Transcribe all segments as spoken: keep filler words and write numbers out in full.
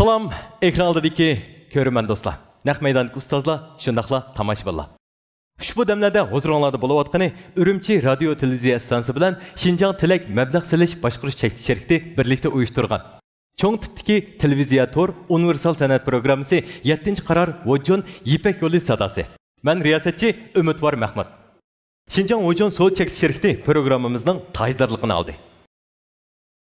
سالام، ئېكران ئالدىدىكى كۆرۈرمەن دوستلار، نەق مەيداندىكى ئۇستازلار، شۇنداقلا تاماشىبىنلار. ئۇشبۇ دەملەردە ھۇزۇرۇڭلاردا بولۇۋاتقىنى ئۈرۈمچى رادىيو تېلېۋىزىيە ئىستانسىسى بىلەن شىنجاڭ تىلەك مەبلەغ سېلىش باشقۇرۇش چەكلىك شىركىتى بىرلىكتە ئۇيۇشتۇرغان چوڭ تىپتىكى تېلېۋىزىيە تور ئۇنىۋېرسال سەنئەت پروگراممىسى يەتتىنچى قارار ۋوجون يىپەك يولى ساداسى. مەن رىياسەتچى ئۈمىدۋار مەخمۇت. شىنجاڭ ۋوجون سودا چەكلىك شىركىتى پروگراممىمىزنىڭ تاجدارلىقىنى ئالدى.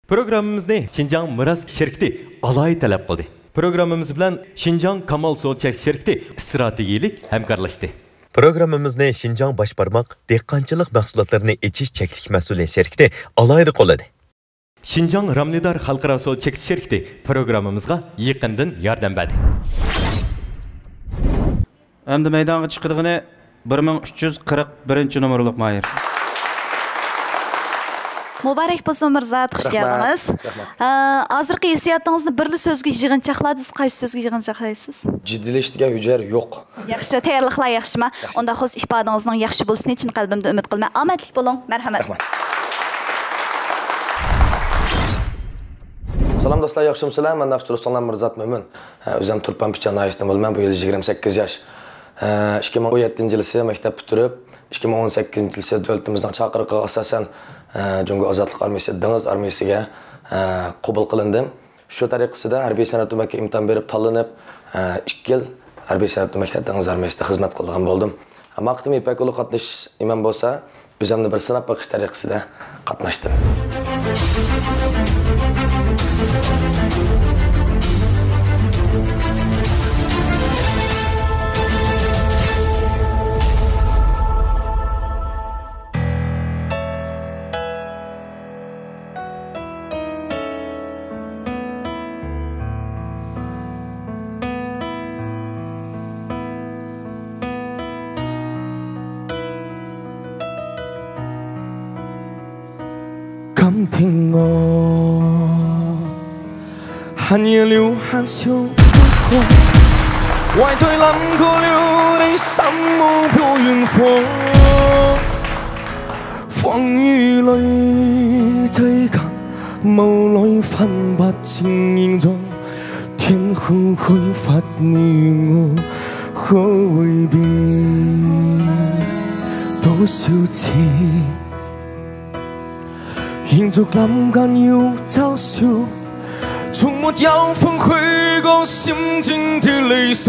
پروگراممىمىزنى شىنجاڭ مىراس شىركىتى ئالاھىدە تەلەپ قىلدى. پروگراممىمىز بىلەن شىنجاڭ كامال سودا چەكلىك شىركىتى ئىستراتېگىيىلىك ھەمكارلاشتى. پروگراممىمىزنى شىنجاڭ باش بارماق دېھقانچىلىق مەھسۇلاتلىرىنى ئېچىش چەكلىك مەسئۇلىيەت شىركىتى ئالاھىدە قوللىدى. شىنجاڭ رامنىدار خەلقئارا سودا چەكلىك شىركىتى پروگراممىمىزغا يېقىندىن ياردەم بەردى. ئەمدى مەيدانغا چىقىدىغىنى بىر مىڭ ئۈچ يۈز قىرىق بىرىنچى نومۇرلۇق ماھىر. مۇبارەك بولسۇن، مىرزات، خۇش رەھمەت، كەلدىڭىز. رەھمەت. ئە، ھازىرقى ھېسسىياتىڭىزنى بىرلا سۆزگە يىغىنچاقلا دېسە، قايسى سۆزگە يىغىنچاقلايسىز؟ جىددىيلىشىش دېگەن ھۈجەر يوق. ياخشى، تەييارلىقلار ياخشىما؟ ياخشى. ئۇنداق بولسا ئىپادىڭىزنىڭ ياخشى بولۇشىنى چىن قەلبىمدىن ئۈمىد قىلىمەن. ئامەتلىك بولۇڭ، مەرھەمەت. رەھمەت. سالام دوستلار، ياخشىمۇسىلەر؟ مەن ناخشىچى دوستۇڭلار مىرزات مۆمىن. ھە، ئۆزۈم تۇرپان پىچان ناھىيەسىدىن بولىمەن. بۇ يىل يىگىرمە سەككىز ياش. ھە، ئىككى مىڭ ئون يەتتىنچى يىلىسى مەكتەپ پۈتتۈرۈپ، ئىككى مىڭ ئون سەككىزىنچى يىلىسى دۆلىتىمىزنىڭ چاقىرىقىغا ئاساسەن، ھە، جۇڭگو ئازادلىق ئارمىيىسى دېڭىز ئارمىيىسىگە، ھە، قوبۇل قىلىندىم. شۇ تەرىقىسىدە ھەربىي سەنئەت ئۆمەككە ئىمتىھان بېرىپ تاللىنىپ، ھە، ئىككى يىل ھەربىي سەنئەت ئۆمەكتە دېڭىز ئارمىيىسىدە خىزمەت قىلىدىغان بولدۇم. ئەمما قېتىم يىپەك يولىغا قاتنىشىش نېمەم بولسا، ئۆزۈمنى بىر سىناپ بېقىش تەرىقىسىدە قاتناشتىم. 甘甜我，寒夜流汗秋不火，外对冷酷流泪，山盟不云火。风雨里追赶，梦里分不清影踪。 天空灰发，你我可会变？多少次，映着lâm間要嘲笑，從沒有風去過閃閃的理想。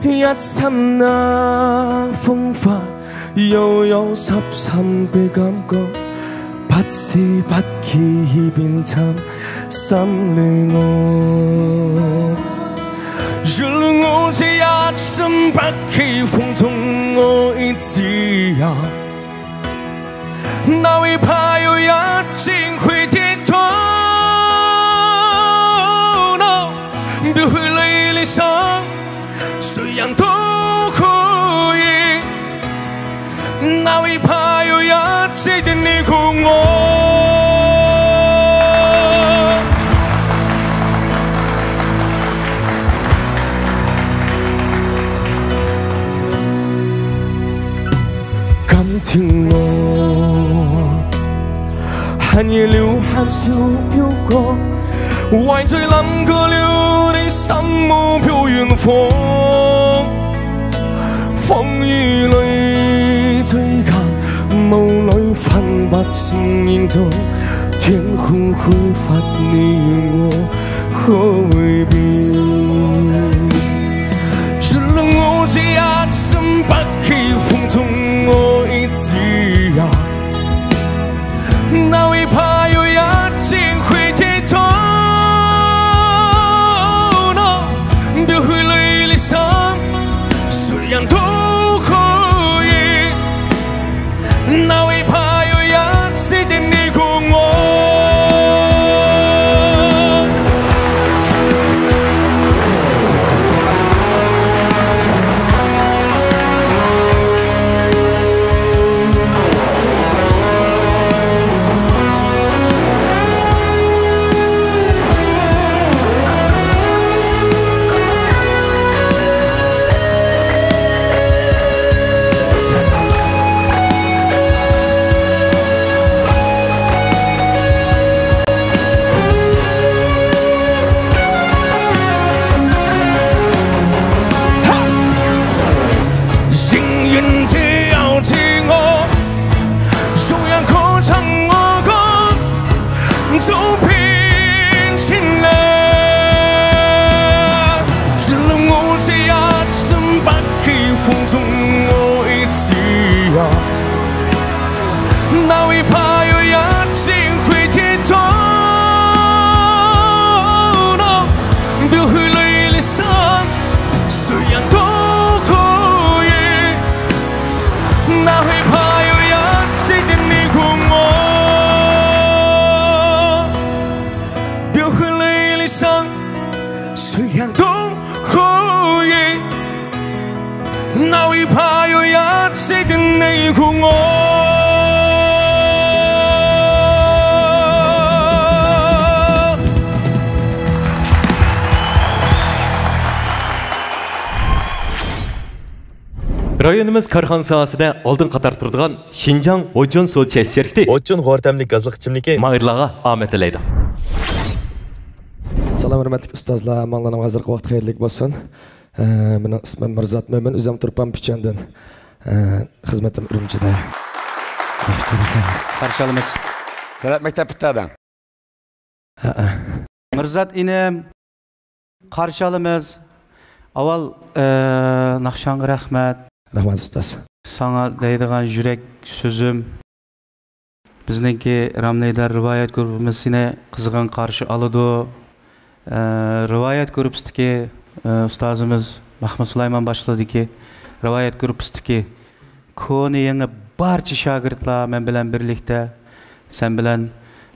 一剎那風發， 又有十三的感覺，不知不覺已變成心裡我。原來我這一生不羈風中愛自由，哪會怕有一天會跌倒？No，別去理理想，誰人都可以。 哪會怕有一日的你和我？甘甜我，寒夜流汗秋飆過， 懷醉冷過了你，心無抱遠方。風雨裏追趕，霧裏分不清影蹤。天空灰發，你我可會變？原諒我這一生不羈風中愛自由。 哪會怕有一天會跌倒？No，別去理理想，誰人都可以。哪會怕有一日的你和我？ 原 رايونىمىز كارخانا ساھەسىدە ئالدىنقى قاتاردا تۇرىدىغان شىنجاڭ ھوجيون سۇ چەش شىركىتى ھوجيون خورتەملىك گازلىق ئىچىملىكى ماھىرلارغا ئامەت تىلەيدۇ. سالام، ھۆرمەتلىك ئۇستازلار، ھەممىڭلارنىڭ ھازىرقى ۋاقىت خەيرلىك بولسۇن. ئە، مېنىڭ ئىسمىم مىرزات مۆمىن، ئۆزۈم تۇرپان پىچەندىن. ئە، خىزمىتىم ئۈرۈمچىدە. قارشى ئالىمىز. سەنئەت مەكتەپ پۈتتۈردۈڭ؟ ھەئە. مىرزات ئىنىم، قارشى ئالىمىز. ئاۋۋال، ئە، ناخشاڭغا رەھمەت. رەھمەت، ئۇستاز. ساڭا دەيدىغان يۈرەك سۆزۈم، بىزنىڭكى راملىدار رىۋايەت گۇرۇپپىمىز سېنى قىزغىن قارشى ئالىدۇ. ئە، رىۋايەت گۇرۇپپىسىدىكى، ئە، ئۇستازىمىز مەخمۇت سۇلايمان باشلىقىدىكى رىۋايەت گۇرۇپپىسىدىكى كونا يېڭى بارچە شاگىرتلار مەن بىلەن بىرلىكتە سەن بىلەن،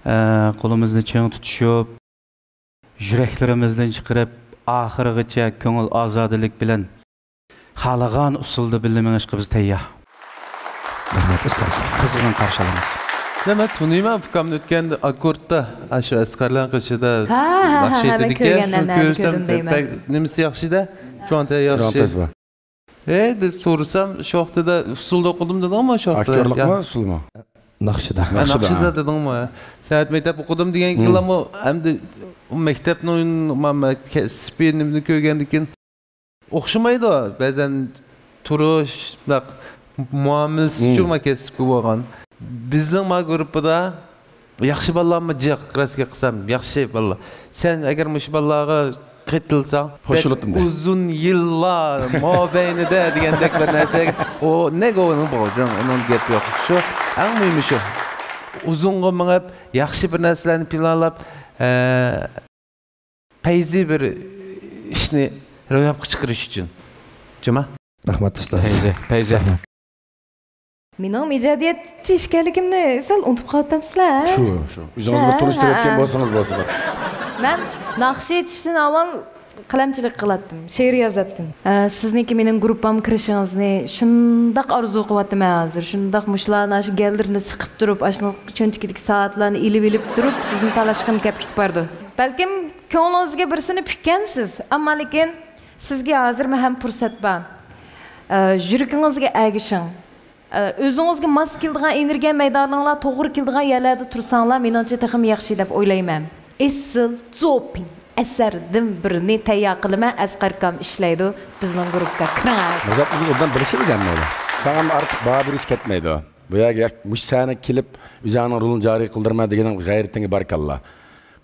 ئە، قولىمىزنى چىڭ تۇتۇشۇپ، يۈرەكلىرىمىزدىن چىقىرىپ، ئاخىرىغىچە كۆڭۈل ئازادىلىك بىلەن خالىغان ئۇسۇلدا بىللە مېڭىشقا بىز تەييار. رەھمەت، ئۇستاز. قىزغىن قارشى ئالىمىز. يا، مەن تونۇيمەن، ئۇكامنى ئۆتكەندە ئاككوردتا، ئاشۇ ئەسقەرلەرنىڭ قېشىدا ھە، ھە، ھە، ناخشا ھە، مەن ئېيتىدىكەن، كۆرگەن، شۇ مەن كۆرسەم كۆردۈم دەيمەن. بەك نېمىسى ياخشى-دە، چوڭ تەييار. ھە، دەپ سورىسام، شۇ ۋاقتىدا ئۇسسۇلدا ئوقۇدۇم دېدىڭمۇ شۇ ۋاقتىدا؟ ئاكتيورلۇقمۇ، يا. ئۇسسۇلمۇ؟ ناخشىدا. ھە، ناخشىدا. ناخشىدا دېدىڭمۇ؟ سەنئەت مەكتەپ ئوقۇدۇم دېگەن كېلىمۇ، ئەمدى ئۇ مەكتەپنىڭ ما-، ما-، كەسپى نېمىنى كۆرگەندىن كېيىن ئوخشىمايدۇ. بەزەن تۇرۇش، شۇنداق مۇئامىلىسىچۇ ما كەسىپكە بولغان. بىزنىڭ ما گۇرۇپپىدا ياخشى بالىلارمۇ جىق، راست گەپ قىلسام، ياخشى بالىلار. سەن ئەگەر مۇشۇ بالىلارغا قېتىلساڭ، بەك ئۇزۇن يىللار مابەينىدە دېگەندەك بىر نەرسە. ئۇ نەگە ئۇنىڭ بولغان، ئۇنىڭ گەپى يوق. شۇ، ئەڭ مۇھىمى شۇ. ئۇزۇنغا مېڭىپ، ياخشى بىر نەرسىلەرنى پىلانلاپ، ئە، پەيزى بىر ئىشنى روياپقا چىقىرىش ئۈچۈن. جۇما؟ رەھمەت، ئۇستاز. پەيزى، پەيزى. رەھمەت. مېنىڭ ئىجادىيەتچى ئىكەنلىكىمنى سەل ئۇنتۇپ قاپتىمسىلەر؟ شۇ، شۇ. ئۆزىڭىزمۇ ھە، تونۇشتۇرۇۋەتكەن ھە. بولسىڭىز بولسىمۇ. مەن ناخشا ئېيتىشتىن ئاۋۋال قەلەمچىلىك قىلاتتىم، شېئىر يازاتتىم. ئە، سىزنىڭكى مېنىڭ گۇرۇپپامغا كىرىشىڭىزنى شۇنداق ئارزۇ قىلىۋاتىمەن ھازىر. شۇنداق مۇشۇلارنى ئاشۇ گەللىرىنى سىقىپ تۇرۇپ، ئاشۇنىڭ چۆنتىكىدىكى سائەتلەرنى ئېلىپ، ئېلىپ تۇرۇپ، سىزنى تالاشقىم كەپ كېتىپ بارىدۇ. بەلكىم كۆڭلىڭىزگە بىرسىنى پۈككەنسىز، ئەمما لېكىن سىزگە ھازىرمۇ ھەم پۇرسەت بار. ئە، يۈرىكىڭىزگە ئەگىشىڭ. ئە، ئۆزىڭىزگە ماس كېلىدىغان ئېنېرگىيە مەيدانىڭلار توغرا كېلىدىغان يەرلەردە تۇرساڭلار، مېنىڭچە تېخىمۇ ياخشى دەپ ئويلايمەن. ئېسىل، زوپىڭ ئەسەردىن بىرنى تەييار قىلىمەن، ئەسقەر ئاكام ئىشلەيدۇ، بىزنىڭ گۇرۇپپىغا كىرىڭ. مىرزات، بىز ئوبدان بىلىشىمىز ھەممەيلەن. ساڭا ئارتۇق باھا بېرىش كەتمەيدۇ. بۇ يەرگە ياك-، مۇشۇ سەھنىگە كېلىپ، ئۆزۈڭنىڭ رولىنى جارى قىلدۇرىمەن دېگىنىڭ غەيرىتىڭگە بارىكاللا.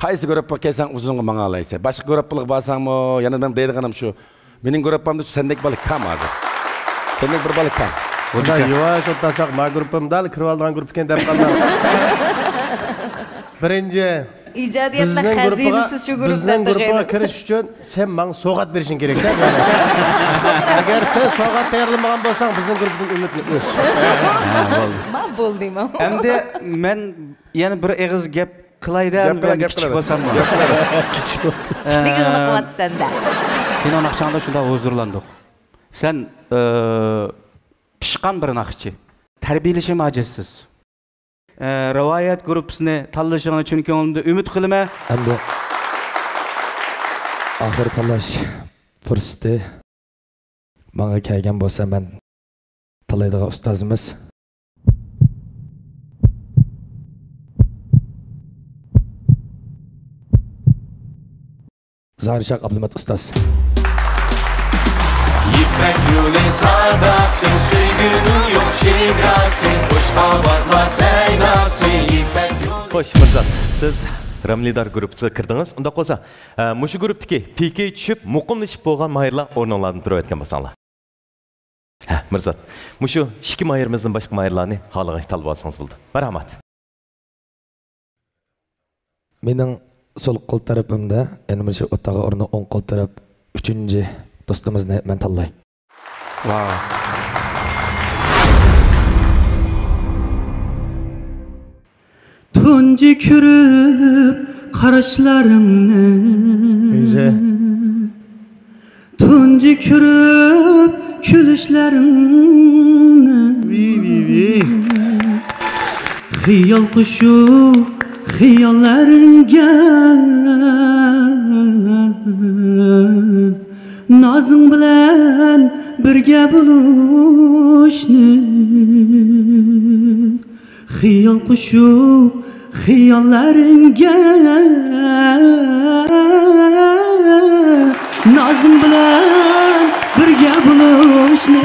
قايسى گۇرۇپپىغا كەلسەڭ ئۇزۇنغا ماڭالايسەن. باشقا گۇرۇپپىلارغا بارساڭمۇ، يەنە مېنىڭ دەيدىغىنىم شۇ. مېنىڭ گۇرۇپپامدا شۇ سەندەك بالا كەم ھازىر. سەندەك بىر بالا كەم. ياۋاش ئولتۇرساق، ما گۇرۇپپام دەل كىرىۋالىدىغان گۇرۇپپا ئىكەن دەپ قالدىم. بىرىنچى، ئىجادىيەتنىڭ بىزنىڭ گۇرۇپپىغا، خەزىنىسى شۇ گۇرۇپپا بىزنىڭ گۇرۇپپىغا كىرىش ئۈچۈن سەن ماڭا سوۋغات بېرىشىڭ كېرەك. ئەگەر سەن سوۋغات تەييارلىمىغان بولساڭ، بىزنىڭ گۇرۇپپىدىن ئۈمىدنى ئۈز. ما بولدى، ما. ئەمدى مەن يەنە بىر ئېغىز گەپ قىلاي دە، گەپ قىلە، مەن گەپ كىچىك قىلە. بولساممۇ؟ گەپ قىلە. كىچىك بولسام. كىچىكلىكىڭنى قىلىۋاتىسەن دە. سېنىڭ ناخشاڭدا شۇنداق ھۇزۇرلاندۇق. سەن، ئى، پىشقان بىر ناخشىچى. تەربىيەلىشىم ھاجەتسىز. ئى، رىۋايەت گۇرۇپپىسىنى تاللىشىڭنى چىن كۆڭلۈمدىن ئۈمىد قىلىمەن. ئەمدى ئاخىرى تاللاش پۇرسىتى. ماڭا كەلگەن بولسا، مەن تاللايدىغان ئۇستازىمىز زاھىرشاھ ئابلىمەت ئۇستاز. يىپەك يولى ساداسى، سۆيگۈنىڭ يوق چېگراسى، خۇش ئاۋازلار سەيداسى، يىپەك يولى. خوش، مىرزات، سىز رەملىدار گۇرۇپپىسىغا كىردىڭىز. ئۇنداق بولسا، ئە، مۇشۇ گۇرۇپپىدىكى پىكى چۈشۈپ، مۇقىملىشىپ بولغان ماھىرلار ئورنۇڭلاردىن تۇرۇۋەتكەن بولساڭلار. ھە، مىرزات. مۇشۇ ئىككى ماھىرىمىزدىن باشقا ماھىرلارنى خالىغانچە تاللىۋالسىڭىز بولدى. مەرھەمەت. مېنىڭ سول قول تەرىپىمدە، يەنە مۇشۇ ئوتتۇرىغا ئورۇننىڭ ئوڭ قول تەرەپ ئۈچىنچى دوستىمىزنى مەن تاللاي. ۋاۋ. تۇنجى كۆرۈپ قاراشلىرىڭنى، ئىززەت. تۇنجى كۆرۈپ كۈلۈشلىرىڭنى، ۋىي، ۋىي، ۋىي. خىيال قۇشۇپ خىياللىرىڭگە، نازىڭ بىلەن بىرگە بولۇشنى خىيال قوشۇپ خىياللىرىڭگە نازىم بىلەن بىرگە بولۇشنى.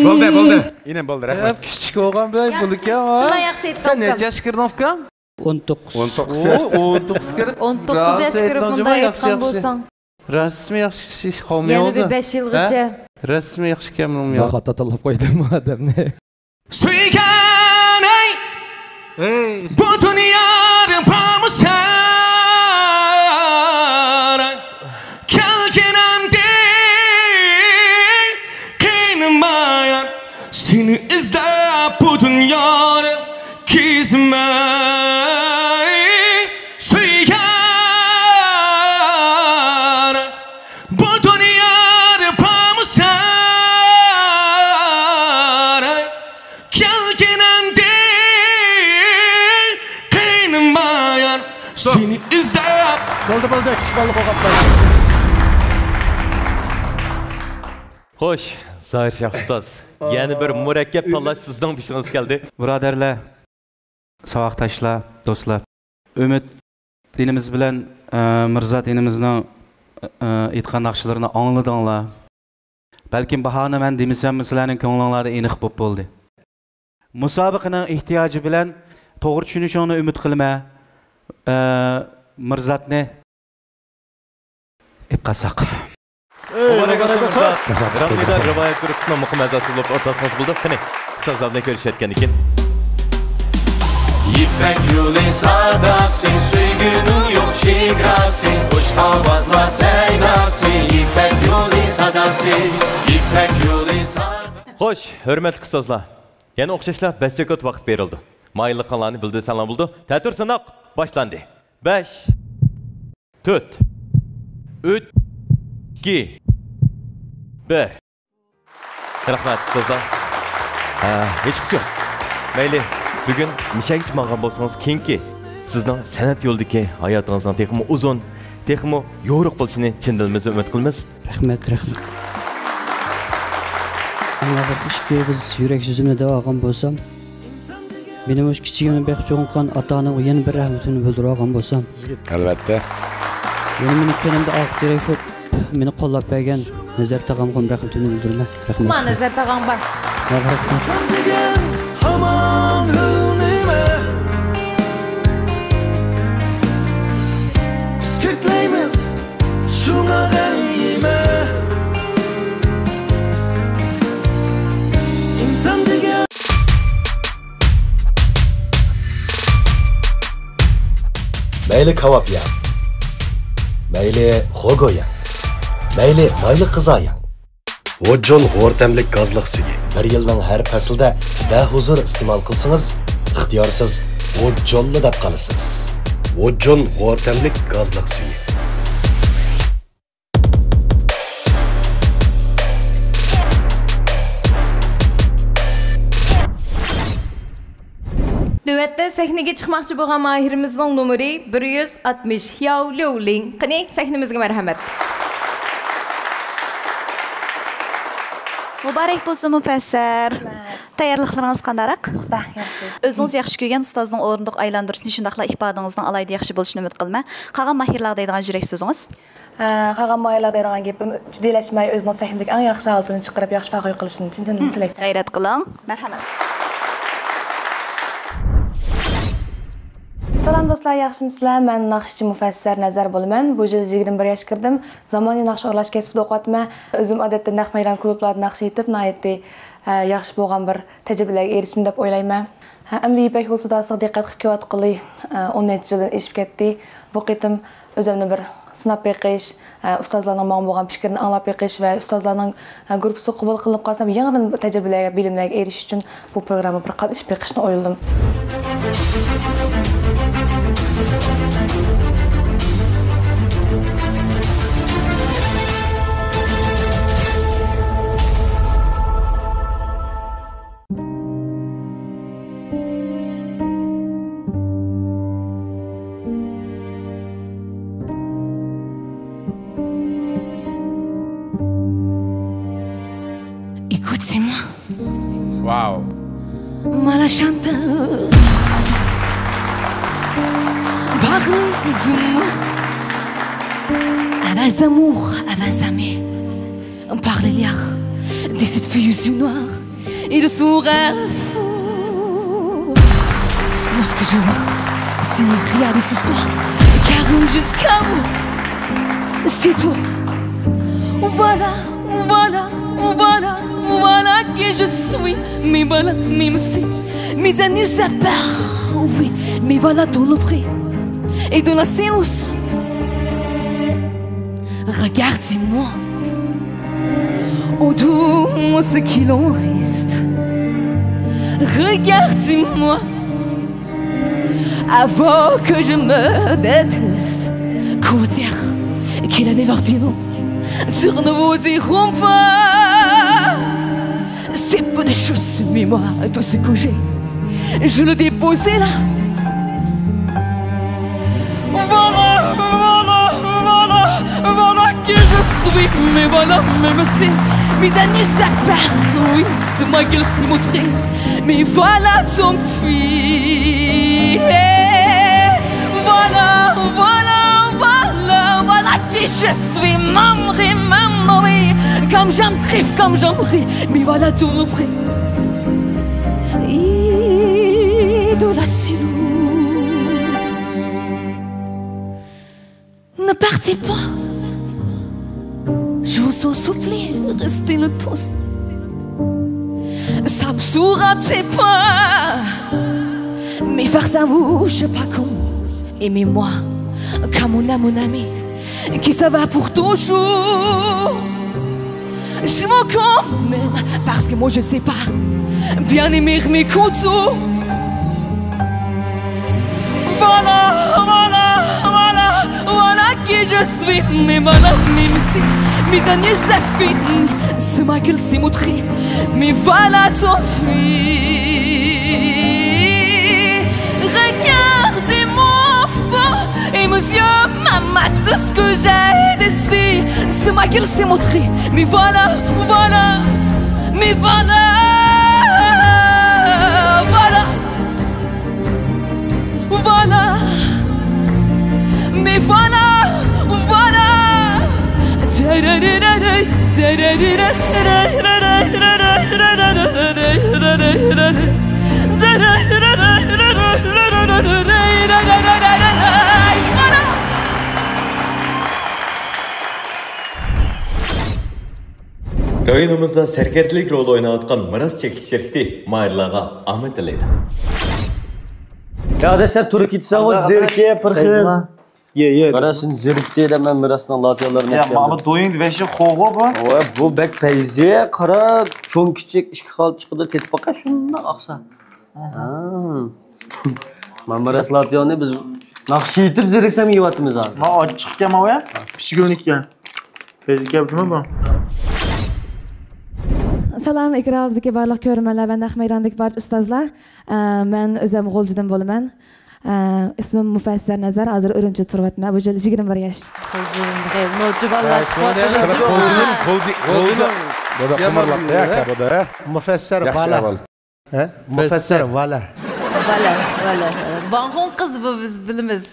بولدى، بولدى. ئىنىم، بولدى، رەھمەت. كىچىك بولغان بىلەن ياخشى، بۇنىكى، ھا؟ بۇلار ياخشى ئېيتقان سەن نەچچە ياشقا كىردىڭ، ئۇكام؟ ئون توققۇز. ئون توققۇز ياش؟ ئون توققۇز كىرىپ، ئون توققۇز ياشقا كىرىپ مۇنداق ئېيتقان بولساڭ. راستمۇ ياخشى كىشى قالمىدى. يەنە بىر بەش يىلغىچە. ھە؟ راستمۇ ياخشى ئىكەن بۇنىڭ. مەن خاتا تاللاپ قويدۇم ئادەمنى. سۆيگەن ئەي، بۇ دۇنيادا بارمۇ سەن؟ كەلگىنىمدىن قىينىمايان، سېنى ئىزدەپ بۇ دۇنيادا كېزىمەن. سۆيگەن، بۇ دۇنيادا بارمۇ سەن؟ كەلگىنىمدىن قىينىمايان، سېنى ئىزدەپ. بولدى، بولدى، كىچىك بالىلىق ئوقۇپ. خوش، زاھىر شاھ ئۇستاز. يەنە بىر مۇرەككەپ تاللاش سىزنىڭ بېشىڭىزغا كەلدى. بۇرادەرلەر، ساۋاقداشلار، دوستلار. ئۈمىد ئىنىمىز بىلەن، ئە، مىرزات ئىنىمىزنىڭ، ئە، ئېيتقان ناخشىلىرىنى ئاڭلىدىڭلار. بەلكىم باھانى مەن دېمىسەممۇ سىلەرنىڭ كۆڭلۈڭلاردا ئېنىق بولۇپ بولدى. مۇسابىقىنىڭ ئېھتىياجى بىلەن توغرا چۈشىنىشىڭنى ئۈمىد قىلىمەن، ئە، مىرزاتنى ئېلىپ قالساق. ئەي، مۇبارەك مۇبارەك ئاتىمىز. رەھمەت. رەڭگىدار رىۋايەت گۇرۇپپىسىنىڭ مۇقىم ئەزاسى بولۇپ ئورتاقلىشىڭىز بولدى. قېنى، ئۇستازلار بىلەن كۆرۈشۈۋەتكەندىن كېيىن. يىپەك يولى ساداسى، سۆيگۈنىڭ يوق چېگراسى، خۇش ئاۋازلار سەيداسى، يىپەك يولى ساداسى، يىپەك يولى ساداسى. خوش، ھۆرمەتلىك ئۇستازلار، يەنە ئوخشاشلا بەش سېكۇنت ۋاقىت بېرىلدى. مايىللىقىڭلارنى بىلدۈرسەڭلار بولىدۇ. تەتۈر سىناق باشلاندى. بەش، تۆت، ئۈچ، ئىككى، بىر. رەھمەت، ئۇستازلار. ھە، ھېچقىسى يوق. مەيلى، بۈگۈن مىشەگىچە ماڭغان بولسىڭىز، كېيىنكى سىزنىڭ سەنئەت يولىدىكى ھاياتىڭىزنىڭ تېخىمۇ ئۇزۇن، تېخىمۇ يورۇق بولۇشىنى چىن دىلىمىزدىن ئۈمىد قىلىمىز. رەھمەت، رەھمەت. ئەمما بىر ئىككى ئېغىز يۈرەك سۆزۈمنى دەۋالغان بولسام، مېنى مۇشۇ كىچىكىمدىن بېقىپ چوڭ قىلغان ئاتا-ئانامغا يەنە بىر رەھمىتىمنى بىلدۈرۈۋالغان بولسام. ئەلۋەتتە. يەنە مېنى كەينىمدە ئارقا تىرەك بولۇپ، مېنى قوللاپ بەرگەن نەزەر تاغامغىمۇ رەھمىتىمنى بىلدۈرىمەن. رەھمەت. ما نەزەر تاغاڭ بار. رەھمەت. ئىنسان دېگەن ھامان ھۆل نېمە؟ بىز كۆكلەيمىز شۇڭا غەم يېمە. ئىنسان دېگەن. مەيلى كاۋاپ يەڭ، مەيلى خوگو يەڭ، مەيلى مايلىق غىزا يەڭ. ۋوججون غورتەملىك گازلىق سۈيى. بىر يىلنىڭ ھەر پەسلىدە بەھۇزۇر ئىستېمال قىلسىڭىز، ئىختىيارسىز ۋوججونلا دەپ قالىسىز. ۋوججون غورتەملىك گازلىق سۈيى. نۆۋەتتە سەھنىگە چىقماقچى بولغان ماھىرىمىزنىڭ نومۇرى بىر يۈز ئاتمىش، ياۋ ليۇلىڭ. قېنى، سەھنىمىزگە مەرھەمەت. مۇبارەك بولسۇن، مۇپەسسەر. تەييارلىقلىرىڭىز قانداقراق؟ پۇختا، ياخشى. ئۆزىڭىز ياخشى كۆرگەن ئۇستازنىڭ ئورۇندۇق ئايلاندۇرۇشىنى، شۇنداقلا ئىپادىڭىزنىڭ ئالاھىدە ياخشى بولۇشىنى ئۈمىد قىلىمەن. قالغان ماھىرلارغا دەيدىغان يۈرەك سۆزىڭىز؟ ئە، قالغان ماھىرلارغا دەيدىغان گېپىم، جىددىيلەشمەي، ئۆزىنىڭ سەھنىدىكى ئەڭ ياخشى ھالىتىنى چىقىرىپ، ياخشى پەخىر قىلىشىنى چىن دىلدىن تىلەيمەن. غەيرەت قىلىڭ. مەرھەمەت. سالام دوستلار، ياخشىمۇسىلەر؟ مەن ناخشىچى مۇفەسسەر نەزەر بولىمەن. بۇ يىل يىگىرمە بىر ياشقا كىردىم. زامانىي ناخشا ئورۇنلاش كەسپىدە ئوقۇۋاتىمەن. ئۆزۈم ئادەتتە نەق مەيدان كۇلۇبلاردا ناخشا ئېيتىپ، ناھايىتى، ئە، ياخشى بولغان بىر تەجرىبىلەرگە ئېرىشتىم دەپ ئويلايمەن. ھە، ئەمدى يىپەك يولى ساداسىغا دىققەت قىلىپ كېلىۋاتقىلى، ئە، ئون نەچچە يىلدىن ئېشىپ كەتتى. بۇ قېتىم ئۆزۈمنى بىر سىناپ بېقىش، ئە، ئۇستازلارنىڭ ماڭا بولغان پىكرىنى ئاڭلاپ بېقىش ۋە ئۇستازلارنىڭ، ئە، گۇرۇپپىسىغا قوبۇل قىلىنىپ قالسام، يېڭىدىن تەجرىبىلەرگە، بىلىملەرگە ئېرىشىش ئۈچۈن بۇ پروگرامما بىر قاتنىشىپ بېقىشنى ئويلىدىم. Dis-moi, avais amour, avais aimé, par les liards de cette fille aux yeux noirs et de son rêve fou. Moi, ce que je veux, c'est rien de cette histoire, car jusqu'à moi, c'est toi. Voilà, voilà, voilà, voilà qui je suis. Mais voilà, même si mes années à part, oui, mais voilà ton prix. Et de la silence. Regarde-moi. Autour, ce qu'il en reste. Regarde-moi. Avant que je me déteste. Comment dire qu'il allait voir du nom. Tourne vous diront pas. C'est pas des choses, mais moi, tout ce que j'ai, je le dépose là. Voilà, voilà, voilà, voilà qui je suis. Mais voilà, même si mes années à part, oui, c'est ma gueule, c'est mon trait. Mais voilà, tant pis. Voilà, voilà, voilà, voilà qui je suis. Mamré, mamré, comme j'aime crève, comme j'aime ris. Mais voilà, tant pis. Et de la silence. Ne partez pas. Je vous en supplie, restez le tous. Ça me saura, c'est pas. Mais face à vous, je sais pas comment. Aimez-moi comme on aime un ami qui s'en va pour toujours. Je mens quand même, parce que moi je sais pas bien aimer mes couteaux. Voilà, voilà, voilà, voilà qui je suis. Mais voilà, même si mes années ça finit, c'est ma gueule, c'est mon trait. Mais voilà, tant pis. Regardez-moi fort et monsieur, maman, tout ce que j'ai d'ici, c'est ma gueule, c'est mon trait. Mais voilà, voilà, mais voilà, voilà, voilà, mais voilà, voilà. رايونىمىزدا سەركەردىلىك رولى ئويناۋاتقان مىراس چەكلىك شىركىتى ماھىرلارغا ئامەت تىلەيدۇ. يا دەسلەپ تۇرۇپ كېتىسەن، زېرىكى، پىرخىل. يە، يە. قارا، سېنى زېرىكتى دەپ مەن مىراسنىڭ لاتىيالىرىنى يا، ئەتكەندىم. ماما دويۇڭ ۋەشى خوغۇ بۇ. ۋە بۇ بەك پەيزى. قارا، چوڭ كىچىك ئىككى خىل چىقىدۇ، تېتىپ باقاي، شۇنداق ئاقسا. ئەھە. ھا. مانا مىراس لاتىيانى بىز ناخشا ئېيتىپ زېرىكسەم يەۋاتىمىز ھازىر. ما ئاچچىق ئىكەن ماۋۇ يا. پىشكۈلنىكى ئىكەن. پەيزى ئىكەن جۇمۇ بۇ. سالام، ئېكران ئالدىدىكى بارلىق كۆرۈرمەنلەر ۋە نەق مەيداندىكى بارلىق ئۇستازلار. ئە، مەن ئۆزۈم غۇلجىدىن بولىمەن. ئە، ئىسمىم مۇفەسسەر نەزەر، ھازىر ئۈرۈمچىدە تۇرۇۋاتىمەن. بۇ يىل يىگىرمە بىر ياش. نوچى بالىلار چىقىۋاتىدۇ. مۇفەسسەر بالا. ھە؟ مۇفەسسەر بالا. بالا، بالا. ۋاڭخۇڭ قىز بۇ، بىز بىلىمىز.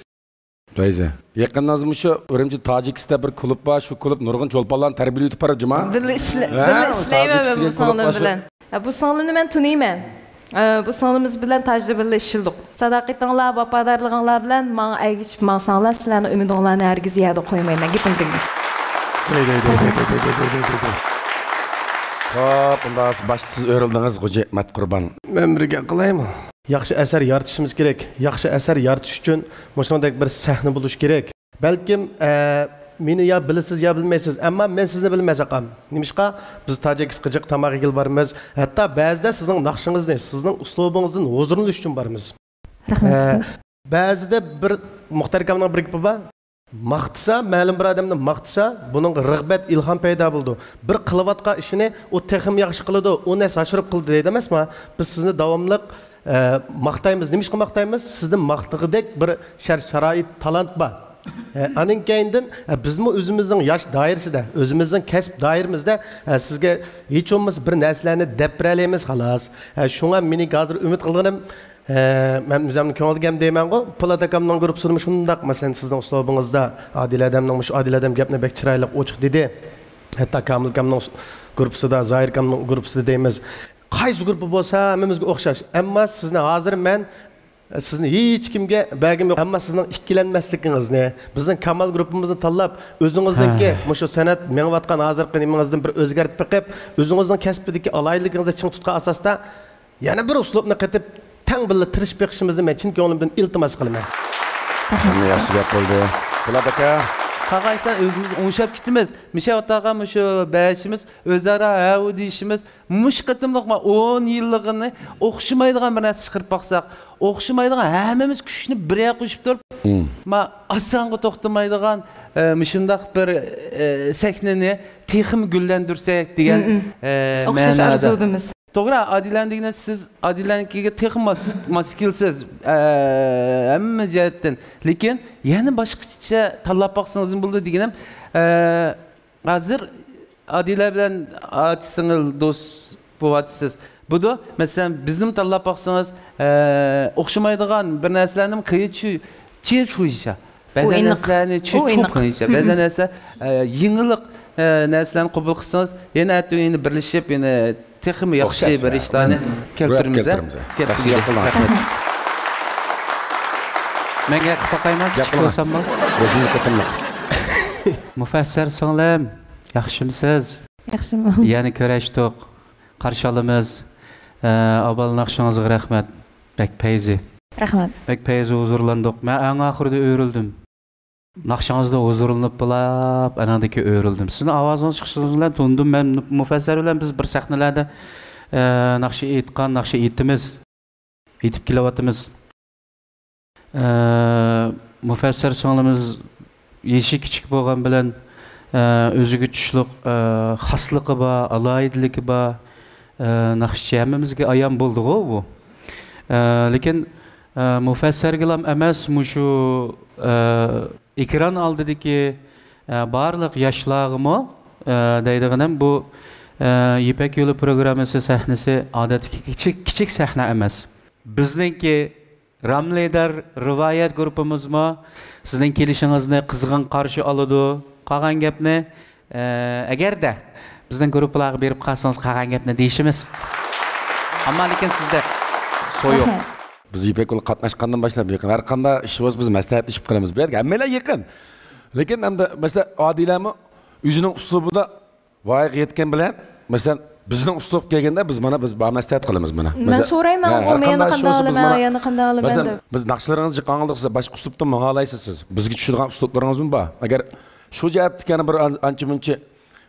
پەيزە. يېقىندا مۇشۇ ئۈرۈمچى تاجىكىستاندا بىر كۇلۇب بار، شۇ كۇلۇب نۇرغۇن چولپانلارنى تەربىيەلەۋېتىپ بارىدۇ جۇما. بىللە ئىشلە-، ھە، بىللە ئىشلەيمەن مەن بۇ سىڭلىم بىلەن. ھە، بۇ سىڭلىمنى مەن تونۇيمەن. ئە، بۇ سىڭلىمىز بىلەن تاجدا بىللە ئىشلىدۇق. ساداقىتىڭلار، ۋاپادارلىقىڭلار بىلەن ماڭا ئەگىشىپ ماڭساڭلار، سىلەرنىڭ ئۈمىدىڭلارنى ھەرگىز يەردە قويمايمەن. گېپىمنى دىڭلەڭ. دەي، دەي، دەي. خوپ، ئۇنداق بولسا باشتا سىز ئۆرۈلدىڭىز، غوجى مەتقۇربان. مەن بىر گەپ قىلايمۇ؟ ياخشى ئەسەر يارىتىشىمىز كېرەك. ياخشى ئەسەر يارىتىش ئۈچۈن مۇشۇندەك بىر سەھنە بولۇشى كېرەك. بەلكىم، ئە، مېنى يا بىلىسىز، يا بىلمەيسىز، ئەمما مەن سىزنى بىلمەيمەن، ئاقام. نېمىشقا؟ بىز تاجىكىستانغا جىق تاماق يېگىلى بارىمىز. ھەتتا بەزىدە سىزنىڭ ناخشىڭىزنى، سىزنىڭ ئۇسلۇبىڭىزدىن ھۇزۇرلىنىش ئۈچۈن بارىمىز. رەھمەت، ئە، ئۇستاز. بەزىدە بىر مۇختەر ئاكامنىڭ بىر گېپى بار. ماختىسا، مەلۇم بىر ئادەمنى ماختىسا، بۇنىڭغا رىغبەت، ئىلھام پەيدا بولىدۇ. بىر قىلىۋاتقان ئىشىنى ئۇ تېخىمۇ ياخشى قىلىدۇ، ئۇ نەرسە ئاشۇرۇپ قىلدى دەيدۇ ئەمەسما؟ بىز سىزنى داۋاملىق، ئە، ماختايمىز. نېمىشقا ماختايمىز؟ سىزدە ماختىغۇدەك بىر شەرت-شارائىت، تالانت بار. ئە، ئانىڭ كەينىدىن، ئە، بىزمۇ ئۆزىمىزنىڭ ياش دائىرىسىدە، ئۆزىمىزنىڭ كەسىپ دائىرىمىزدە، ئە، سىزگە ھېچ بولمىسا بىر نەرسىلەرنى دەپ بېرەلەيمىز، خالاس. ئە، شۇڭا مېنىڭ ھازىر ئۈمىد قىلغىنىم، ئە، مەن ئۆزۈمنىڭ كۆڭۈل گەپ دەيمەنغۇ، پولات ئاكامنىڭ گۇرۇپپىسىدىمۇ شۇنداق، مەسىلەن، سىزنىڭ ئۇسلۇبىڭىزدا ئادىل ئادەمنىڭ، مۇشۇ ئادىل ئادەم گەپنى بەك چىرايلىق، ئوچۇق دېدى. ھەتتا كامىل ئاكامنىڭ گۇرۇپپىسىدا، زاھىر ئاكامنىڭ گۇرۇپپىسىدا دەيمىز. قايسى گۇرۇپپا بولسا ھەممىمىزگە ئوخشاش. ئەمما سىزنى ھازىر مەن، سىزنى ھېچكىمگە بەرگۈم يوق. ئەمما سىزنىڭ ئىككىلەنمەسلىكىڭىزنى، بىزنىڭ كامال گۇرۇپپىمىزنى تاللاپ، ئۆزىڭىزنىڭكى ھە. مۇشۇ سەنئەت مېڭىۋاتقان ھازىرقى نېمىڭىزدىن بىر ئۆزگەرتىپ بېقىپ، ئۆزىڭىزنىڭ كەسپىدىكى ئالاھىدىلىكىڭىزنى چىڭ تۇتقان ئاساستا، يەنە بىر ئۇسلۇبنى قېتىپ، تەڭ بىللە تىرىشىپ بېقىشىمىزنى مەن چىن كۆڭلۈمدىن ئىلتىماس قىلىمەن. ھەممە ياخشى گەپ بولدى. پولات ئاكا. قالغان ئىشلارنى ئۆزىمىز ئوڭشاپ كېتىمىز. مۇشۇ ۋاقىتتىغا مۇشۇ بەشىمىز ئۆزئارا ھەۋۇ دېيىشىمىز، مۇشۇ قېتىملىق ما ئون يىللىقىنى ئوخشىمايدىغان بىر نەرسە چىقىرىپ باقساق، ئوخشىمايدىغان ھەممىمىز كۈچنى بىر يەرگە قوشۇپ تۇرۇپ، مم. ما ئاسانغا توختىمايدىغان، ئە، مۇشۇنداق بىر، ئە، سەھنىنى تېخىمۇ گۈللەندۈرسەك دېگەن، مم، مم. ئە، ئوخشاش مەنادا. ئارزۇدىمىز. توغرا، ئادىلەنىڭكىگە سىز، ئادىلەنىڭكىگە تېخى ماس، ماس كېلىسىز، ئە، ھەممە جەھەتتىن. لېكىن يەنە باشقىچە تاللاپ باقسىڭىزمۇ بولىدۇ دېگىنىم، ئە، ھازىر ئادىلە بىلەن ئاچا سىڭىل دوست بولۇۋاتىسىز. بۇدۇ، مەسىلەن، بىزنىمۇ تاللاپ باقسىڭىز، ئە، ئوخشىمايدىغان بىر نەرسىلەرنىمۇ قىيا چۈ-، چىيە چۈيشە. بەزەن نەرسىلەرنى چۈ-، چوقۇن يېشە. بەزەن نەرسىلەر، ئە، يېڭىلىق، ئە، نەرسىلەرنى قوبۇل قىلسىڭىز، يەنە ئەتە يەنە بىرلىشىپ، يەنە تېخىمۇ ياخشى بىر ئىشلارنى كەلتۈرىمىز. كەلتۈرىمىز. ياخشى گەپ قىلدى. رەھمەت. مەن گەپ قىلىپ باقايمەن، كىچىك بولساممۇ. بەشىنچى قېتىملىق. مۇفەسسەر سىڭلىم، ياخشىمسىز؟ ياخشىمۇ. يەنە كۆرۈشتۇق. قارشى ئالىمىز. ئە، ئاۋۋال ناخشىڭىزغا رەھمەت. بەك پەيزى. رەھمەت. بەك پەيزى، ھۇزۇرلاندۇق. مەن ئەڭ ئاخىرىدا ئۆرۈلدۈم. ناخشىڭىزدا ھۇزۇرلىنىپ بولاپ، ئاناندىن كېيىن ئۆرۈلدۈم. سىزنىڭ ئاۋازىڭىز چىقىشىڭىز بىلەن تونۇدۇم. مەن مۇفەسسەر بىلەن بىز بىر سەھنىلەردە، ئە، ناخشا ئېيتقان، ناخشا ئېيتىمىز. ئېيتىپ كېلىۋاتىمىز. ئە، مۇفەسسەر سىڭلىمىز يېشى كىچىك بولغان بىلەن، ئە، ئۆزىگە تۇشلۇق، ئە، خاسلىقى بار، ئالاھىدىلىكى بار، ئە، ناخشىچى ھەممىمىزگە ئايان بولدىغۇ بۇ. ئە، لېكىن، ئە، مۇفەسسەرگىلام ئەمەس، مۇشۇ، ئە، ئېكران ئالدىدىكى، ئە، بارلىق ياشلارغىمۇ، ئە، دەيدىغىنىم بۇ، ئە، يىپەك يولى پروگراممىسى سەھنىسى ئادەتتىكى كىچىك، كىچىك سەھنە ئەمەس. بىزنىڭكى رام لىدەر رىۋايەت گۇرۇپپىمىزمۇ سىزنىڭ كېلىشىڭىزنى قىزغىن قارشى ئالىدۇ. قالغان گەپنى، ئە، ئەگەردە بىزنىڭ گۇرۇپپىلارغا بېرىپ قالسىڭىز، قالغان گەپنى دېيىشىمىز. ئەمما لېكىن سىزدە سويۇق. رەھمەت. بىز يىپەك يولى قاتناشقاندىن باشلاپ يېقىن ھەر قانداق ئىش بولسا بىز مەسلىھەتلىشىپ قىلىمىز. بۇ يەرگە ھەممەيلەن يېقىن. لېكىن ئەمدى مەسىلەن ئادىلەمۇ ئۆزىنىڭ ئۇسلۇبىدا ۋايىغا يەتكەن بىلەن، مەسىلەن، بىزنىڭ ئۇسلۇبقا كەلگەندە بىز مانا بىز بار مەسلىھەت قىلىمىز مانا. مەن مەسىلەن، سورايمەن، ھە، ئۇ ھەر مېنى قانداق ئىش قانداق بولسا بىز ئالىمەن، مانا، يەنە قانداق ئالىمەن مەسىلەن، دەپ. بىز ناخشىلىرىڭىزنى جىق ئاڭلىدۇق، سىز باشقا ئۇسلۇبتا ماڭالايسىز سىز. بىزگە چۈشىدىغان ئۇسلۇبلىرىڭىزمۇ بار. ئەگەر شۇ جەھەتتىكى يەنە بىر ئان-، ئانچە مۇنچە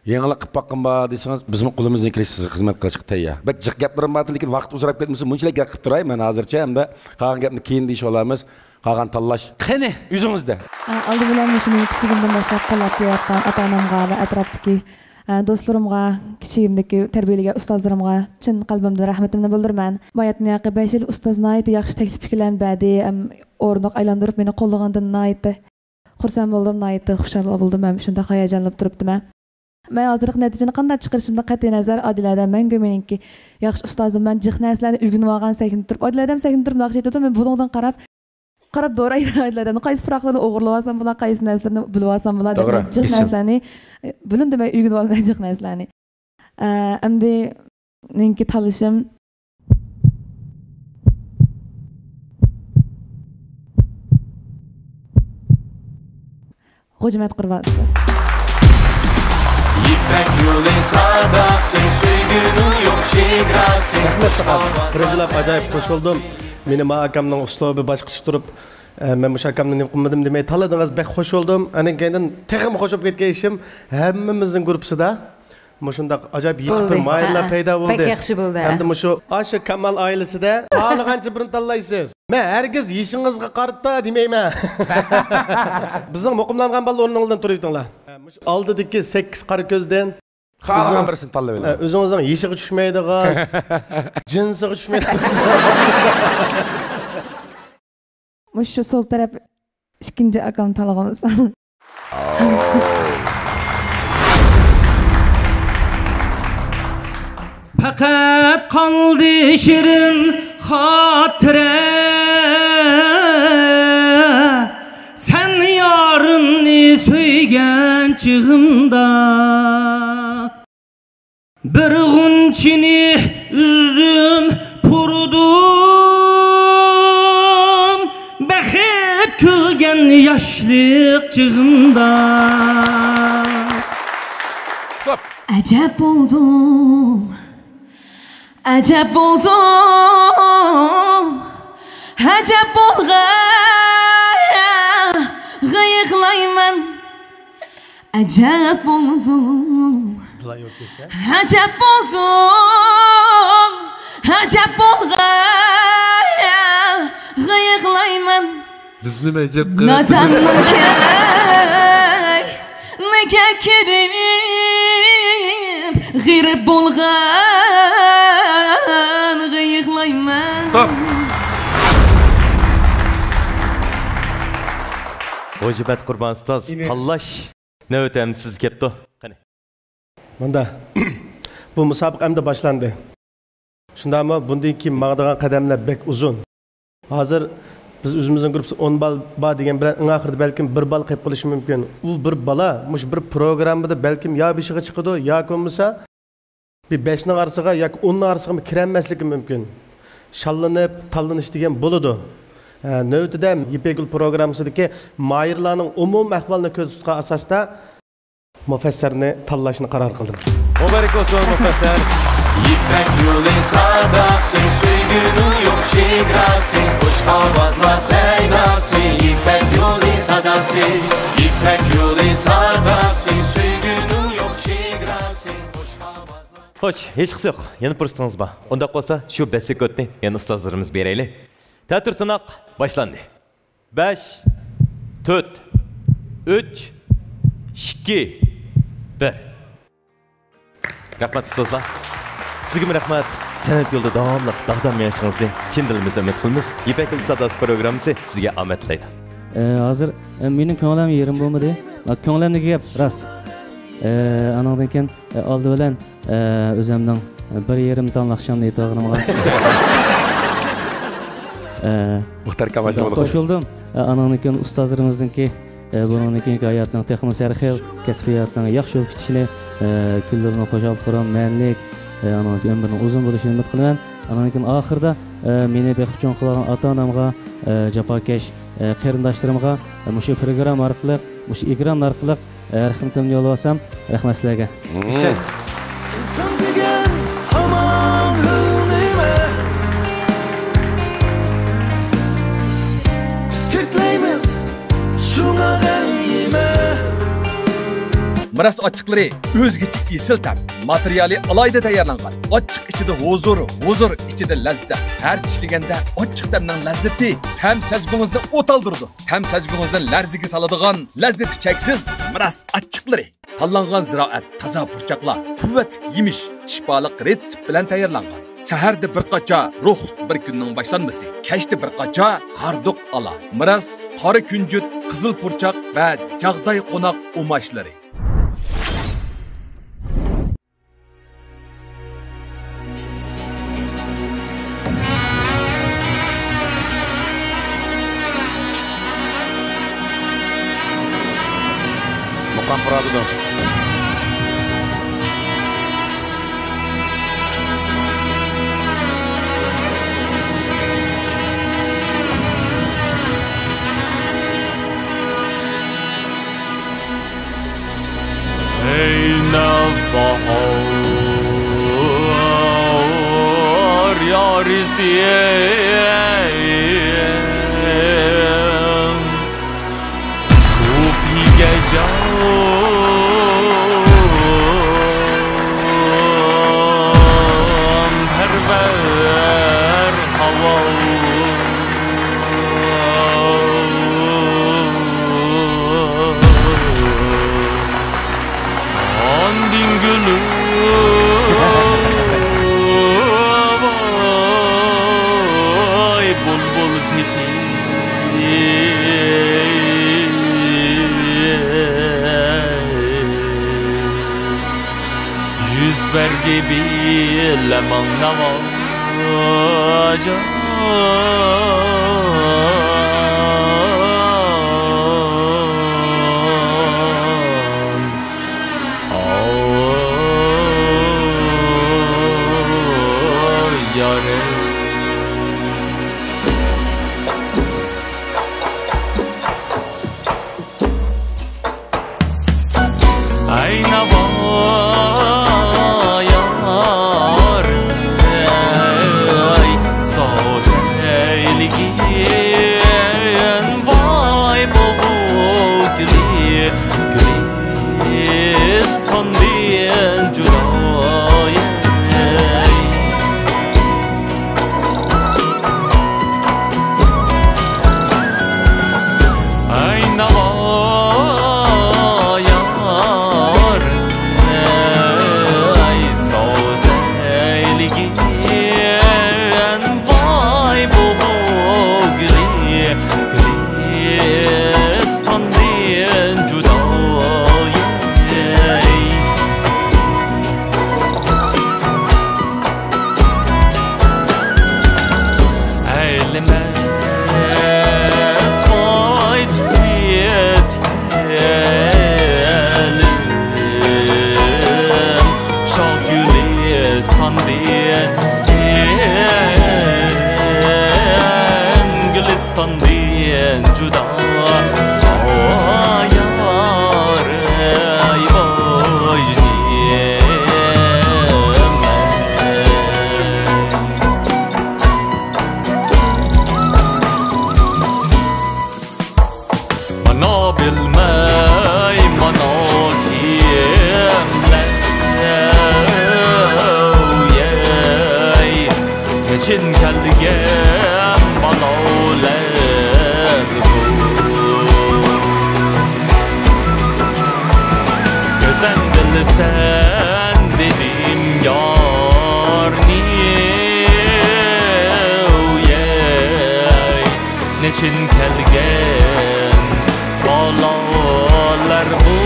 يېڭىلىق قىلىپ باققىن بار دېسىڭىز، بىزمۇ قولىمىزدىن كېلىشىچە سىزگە خىزمەت قىلىشقا تەييار. بەك جىق گەپلىرىم بار، لېكىن ۋاقىت ئۇزىراپ كەتمىسۇن، مۇنچىلىك گەپ قىلىپ تۇراي مەن ھازىرچە، ھەمدە قالغان گەپنى كېيىن دېيىشىۋالارمىز. قالغان تاللاش قېنى ئۆزىڭىزدە. ئە، ئالدى بىلەن مۇشۇ مېنى كىچىكىمدىن باشلاپ قوللاپ كېلىۋاتقان ئاتا-ئانامغا ۋە ئەتراپتىكى، ئە، دوستلىرىمغا، كىچىكىمدىكى تەربىيەلىگەن ئۇستازلىرىمغا چىن قەلبىمدىن رەھمىتىمنى بىلدۈرىمەن. باياتىن ياقى بەش يىل ئۇستاز ناھايىتى ياخشى تەكلىپ پىكىرلەرنى بەردى، ھەم ئورۇندۇق ئايلاندۇرۇپ مېنى قوللىغىنىدىن ناھايىتى خۇرسەن بولدۇم، ناھايىتى خۇشال بولدۇم، ھەم شۇنداق ھاياجانلىنىپ تۇرۇپتىمەن. مەن ھازىرقى نەتىجىنى قانداق چىقىرىشىمدىن قەتئىينەزەر، ئادىلە ھەدەم مەڭگۈ مېنىڭكى ياخشى ئۇستازىم. مەن جىق نەرسىلەرنى ئۆگىنىۋالغان سەھنىدە تۇرۇپ، ئادىلە ھەدەم سەھنىدە تۇرۇپ ناخشا ئېيتىۋاتىدۇ، مەن بۇنىڭدىن قاراپ، قاراپ دورايمەن ئادىلە ھەدەمنى. قايسى پۇراقلىرىنى ئوغرىلىۋالسام بولا، قايسى نەرسىلىرىنى بىلىۋالسام بولا دەپ، توغرا، مەن جىق نەرسىلەرنى، بىلىمدە مەن ئۆگىنىۋالىمەن جىق نەرسىلەرنى. ئە، ئەمدى مېنىڭكى تاللىشىم غوجىمەت قۇربان ئۇستاز. يىپەك يولى ساداسى، سۆيگۈنىڭ يوق شېداسى. رەھمەت ساڭا. بىرىنچىلەپ ئاجايىپ خوش بولدۇم. مېنى ما ئاكامنىڭ ئۇسلۇبى باشقىچە تۇرۇپ، ئە، مەن مۇشۇ ئاكامنى نېمە قىلمىدىم دېمەي تاللىدىڭىز، بەك خوش بولدۇم. ئاندىن كېيىن تېخىمۇ خوش بولۇپ كەتكەن ئىشىم، ھەممىمىزنىڭ گۇرۇپپىسىدا مۇشۇنداق ئاجايىپ يېتىپ بىر ماھىرلار پەيدا بولدى. بەك ياخشى بولدى. ئەمدى مۇشۇ ئاشۇ كامال ئائىلىسىدە خالىغانچە بىرنى تاللايسىز. مەن ھەرگىز يېشىڭىزغا قارىتا دېمەيمەن. بىزنىڭ مۇقىملانغان بالىلار ئورنۇڭلاردىن تۇرۇۋېتىڭلار. مۇشۇ ئالدىدىكى سەككىز قارا كۆزدىن خالىغان بىرسىنى تاللاۋېلىڭ. ئۆزىڭىزنىڭ يېشىغا چۈشمەيدىغان، جىنسىغا چۈشمەيدىغان. مۇشۇ سول تەرەپ ئىككىنچى ئاكام تاللىغان بولسا. پەقەت قالدى شېرىن خاتىرە، سەن يارىمنى سۆيگەن چېغىمدا، بىر غۇنچىنى ئۈزدۈم، پۇرىدىم، بەخت كۈلگەن ياشلىق چېغىمدا. ئەجەب بولدۇم، ئەجەب بولدۇم، ئەجەب بولغان يىغلايمەن. ئەجەب بولدۇم، ئەجەب بولدۇم، ئەجەب بولغان يىغلايمەن. بىز نېمە ئەجەب قىلىۋاتىمىز؟ ناداننىڭ كەينىگە كىرىپ، غېرىب بولغانغا يىغلايمەن. ستوپ! غوجىمەت قۇربان ئۇستاز، تاللاش نۆۋىتى ئەمدى سىزگە كەپتۇ. قېنى. مۇندا، بۇ مۇسابىقە ئەمدى باشلاندى. شۇنداقمۇ؟ بۇندىن كېيىن ماڭىدىغان قەدەملەر بەك ئۇزۇن. ھازىر بىز ئۆزىمىزنىڭ گۇرۇپپىسى ئون بال بار دېگەن بىلەن، ئەڭ ئاخىرىدا بەلكىم بىر بال قېلىپ قېلىشى مۇمكىن. ئۇ بىر بالا مۇشۇ بىر پروگراممىدا بەلكىم يا بېشىغا چىقىدۇ، ياكى بولمىسا بىر بەشنىڭ ئارىسىغا ياكى ئوننىڭ ئارىسىغا كىرەلمەسلىكى مۇمكىن. شاللىنىپ، تاللىنىش دېگەن بولىدۇ. ھە، نۆۋىتىدە يىپەك يولى پروگراممىسىدىكى ماھىرلارنىڭ ئومۇمىي ئەھۋالىنى كۆزدە تۇتقان ئاساستا، مۇفەسسەرنى تاللاشنى قارار قىلدىم. مۇبارەك بولسۇن، مۇفەسسەر! يىپەك يولى ساداسى، سۆيگۈنىڭ يوق چېگراسى، خۇش ئاۋازلار سەيداسى، يىپەك يولى ساداسى، يىپەك يولى ساداسى، سۆيگۈنىڭ يوق چېگراسى، خۇش ئاۋازلار. خوش، ھېچقىسى يوق. يەنە پۇرسىتىڭىز بار. ئۇنداق بولسا، شۇ بەش سېكۇنتنى يەنە ئۇستازلىرىمىز بېرەيلى. تەتۈر سىناق باشلاندى. بەش، تۆت، ئۈچ، ئىككى، بىر. رەھمەت، ئۇستازلار. سىزگىمۇ رەھمەت. سەنئەت يولىدا داۋاملىق داغدام مېڭىشىڭىزنى چىن دىلىمىزدىن ئۈمىد قىلىمىز. يىپەك يولى ساداسى پروگراممىسى سىزگە ئامەت تىلەيدۇ. ئە، ھازىر، ئە، مېنىڭ كۆڭلۈم يېرىم بولمىدى. ئا، كۆڭلۈمدىكى گەپ راست. ئە، ئانىڭدىن كېيىن، ئە، ئالدى بىلەن ئە، ئۆزۈمنىڭ بىر يېرىم تال ناخشامنى ئېيتىۋالغىنىمغا، ئە، مۇختار كاماش شۇنداق قوشۇلدۇم. ئە، ئانىڭدىن كېيىن ئۇستازلىرىمىزنىڭكى، ئە، بۇنىڭدىن كېيىنكى ھاياتنىڭ تېخىمۇ سەرخىل، كەسپىي ھاياتنىڭ ياخشى يولغا كېتىشىنى، ئە، كۈنلىرىنىڭ خۇشال-خۇرام، مەنىلىك، ئە، ئانىڭدىن كېيىن ئۆمرىنىڭ ئۇزۇن بولۇشىنى ئۈمىد قىلىمەن. ئانىڭدىن كېيىن ئاخىرىدا، ئە، مېنى بېقىپ چوڭ قىلغان ئاتا-ئانامغا، ئە، جاپاكەش، ئە، قېرىنداشلىرىمغا، ئە، مۇشۇ پروگرامما ئارقىلىق، مۇشۇ ئېكران ئارقىلىق، ئە، رەھمىتىمنى يوللىۋالسام، رەھمەت سىلەرگە. ئىنسان دېگەن ھامان ھۆل نېمە؟ بىز كۆكلەيمىز شۇڭا غەم يېمە. مىراس ئاچچىقلىرى ئۆزگىچە ئېسىل تەم. ماتېرىيالى ئالاھىدە تەييارلانغان. ئاچچىق ئىچىدە ھۇزۇر، ھۇزۇر ئىچىدە لەززەت. ھەر چىشلىگەندە ئاچچىق تەمنىڭ لەززىتى تەم سەزگۈڭىزنى ئوتالدۇرىدۇ. تەم سەزگۈڭىزنى لەرزىگە سالىدىغان لەززىتى چەكسىز مىراس ئاچچىقلىرى. تاللانغان زىرائەت، تازا پۇرچاقلار، قۇۋۋەتلىك يېمىش، شىپالىق رېتسېپ بىلەن تەييارلانغان. سەھەردە بىر قاچا، روھلۇق بىر كۈننىڭ باشلانمىسى. كەچتە بىر قاچا، ھاردۇق ئالا. مىراس، قارا كۈنجۈت، قىزىل پۇرچاق ۋە جاغداي قوناق ئۇماچلىرى. مۇقام پۇراتىدۇ. ئەي نەۋباھار يارىسى، سۇپىگە جان پەرۋەر ھاۋا. ئاندىن گۈلۈم، ۋاي بۇلبۇل تېپى. يۈز بەرگى بىلەمەڭ ناۋا. ئەي ناۋا يار، ئەي سۆزلەيلىگىن، ۋاي بۇ، بۇ گۈلى، گۈلىستاندىن جۇدا، ئەي. ئەي ناۋا يار، ئەي سۆزلەيلىگىن، ۋاي بۇ، بۇ گۈلى، گۈلىستاندىن جۇدا، ئەي. ئەيلىمەس ۋاي تىكەنلىرىم، شاھ گۈلىستاندىن، گۈلىستاندىن جۇدا، ئاي يار، ئاي ۋاي جېنىم. مانا بىلمەي، مانا كىملەر، ئەي، نېچىن كەلگەن بالاۋلار بۇ. ئۆزەڭ بىلىسەن دېدىم يارنى، ئەي. نېچىن كەلگەن بالاۋلار بۇ،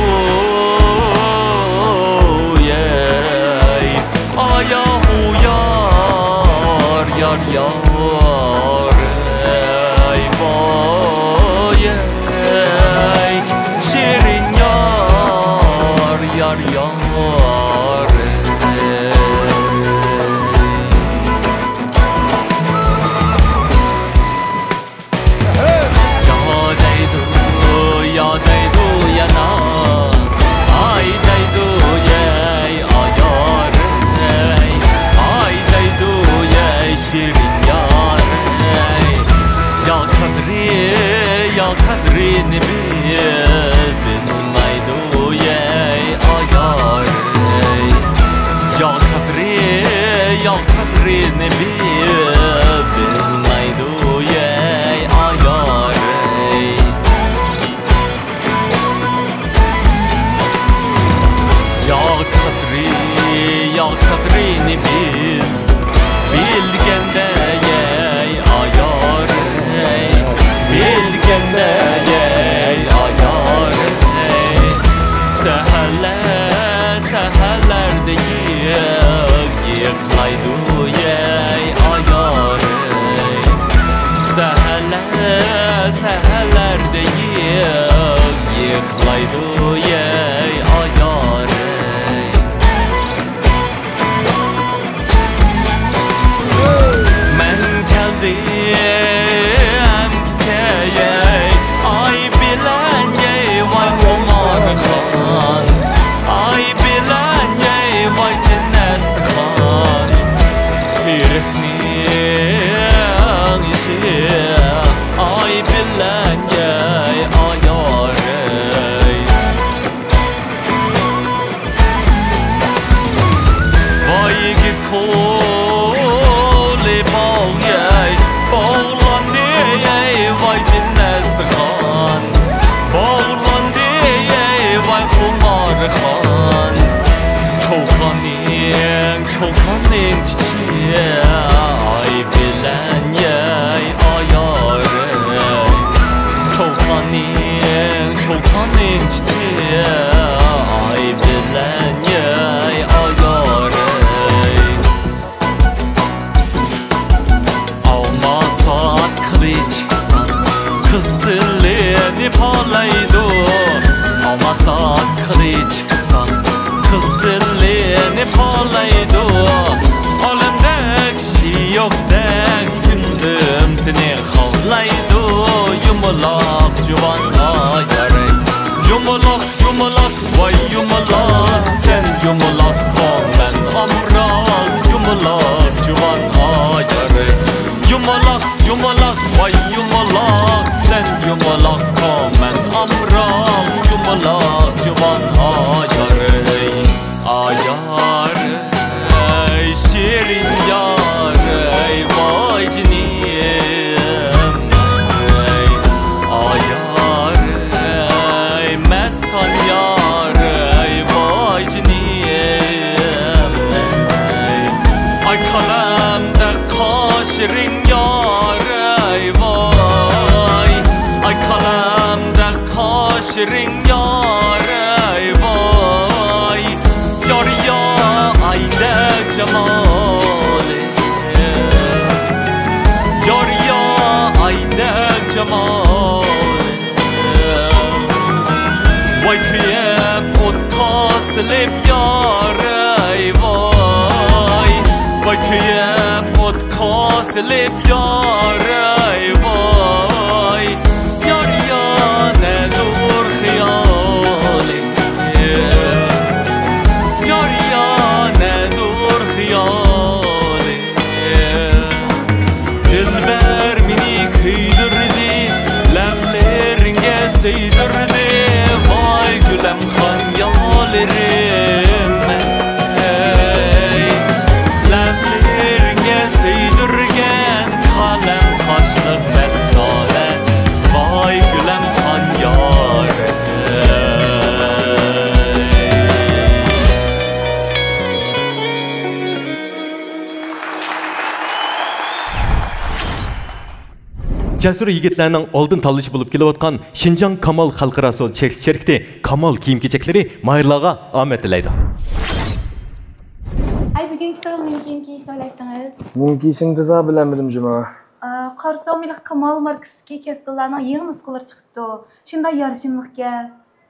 ئەي. ئاياھۇ يار، يار، يار، ئەي، ۋاي، ئەي. شېرىن يار، يار، يار، ئەي. يا دەيدۇ، يا دەيدۇ يەنە، ئاي دەيدۇ، ئەي ئايار، ئەي، ئاي دەيدۇ، ئەي شېرىن يار، ئەي. يا قەدرى، يا قەدرىنى بىل، بىلمەيدۇ، ئەي ئايار، ئەي. يا قەدرى، يا قەدرىنى بىل، بىلمەيدۇ، ئەي ئايار، ئەي. يا قەدرى، يا قەدرىنى بىل، بىلگەندە ئەي ئايار، ئەي، بىلگەندە ئەي ئايار، ئەي. سەھەرلەر، سەھەرلەردە يىغ-، يىغلايدۇ ئەي ئايار، ئەي. سەھەرلەر، سەھەرلەردە يىغ-، يىغلايدۇ ئەي ئايار، ئەي. مەن كەلدىم كېچەي، ئاي بىلەن، ئەي ۋاي خۇمارخان، ئاي بىلەن، ئەي ۋاي جەننەتخان. ئېرىقنىڭ ئىچى، ئاي بىلەن، ئەي ئايار، ئەي. ۋاي يىگىت قولى باغ، ئەي، باغلاندى، پالايدۇ، ئاماسات قىلى چىقسام، قىزىللىنى پالايدۇ. ئالەمدە كىشى يوقتەك كۈندۈم سېنى خالايدۇ. يۇمىلاق جۇۋان ئايارەي، يۇمىلاق، يۇمىلاق، ۋاي يۇمىلاق، سەن يۇمىلاققا مەن ئامراق. يۇمىلاق جۇۋان ئايارەي، يۇمىلاق، يۇمىلاق، ۋاي يۇمىلاق، سەن يۇمىلاققا مەن ئامراق. يۇمىلاق جۇۋان ئايارەي، ئايارەي، شېرىن يارەي، ۋاي جېنىم ئەي، ئايارەي، مەستان يارەي، ۋاي جېنىم ئەي. ئاي قەلەمدە قاشىرىڭ يارەي ۋاي، ئاي قەلەمدە قاشىرىڭ يارەي ۋاي. يار يا ئايدەك جامالى، يار يا ئايدەك جامالى. ۋاي كۆيۈپ ئوتقا سېلىپ يارەي ۋاي، ۋاي كۆيۈپ ئوتقا سېلىپ يارەي ۋاي. يار يا نەدۇر خىيالى، يار يا نەدۇر خىيالى. دىلبەر مېنى كۆيدۈردى، لەۋلىرىڭگە سۆيدۈردى، ۋاي گۈلەمخان يارلىرىم ئەي. لەۋلىرىڭگە سۆيدۈرگەن قەلەم قاشلىق مەستانە، ۋاي گۈلەمخان يارىم. جەسۇر يىگىتلەرنىڭ ئالدىن تاللىشى بولۇپ كېلىۋاتقان شىنجاڭ كامال خەلقئارا سودا چەكلىك شىركىتى كامال كىيىم-كېچەكلىرى ماھىرلارغا ئامەت تىلەيدۇ. ئەي، بۈگۈنكى تويغا نېمە كىيىم كىيىشنى ئويلاشتىڭىز؟ نېمە كىيىشىمنى تېزا بىلەلمىدىم جۇما. ئا، قارىسام، ھېلىقى كامال ماركىسىدىكى كەستۇلارنىڭ يېڭى نۇسخىلىرى چىقىپتۇ. شۇنداق يارىشىملىقكەن.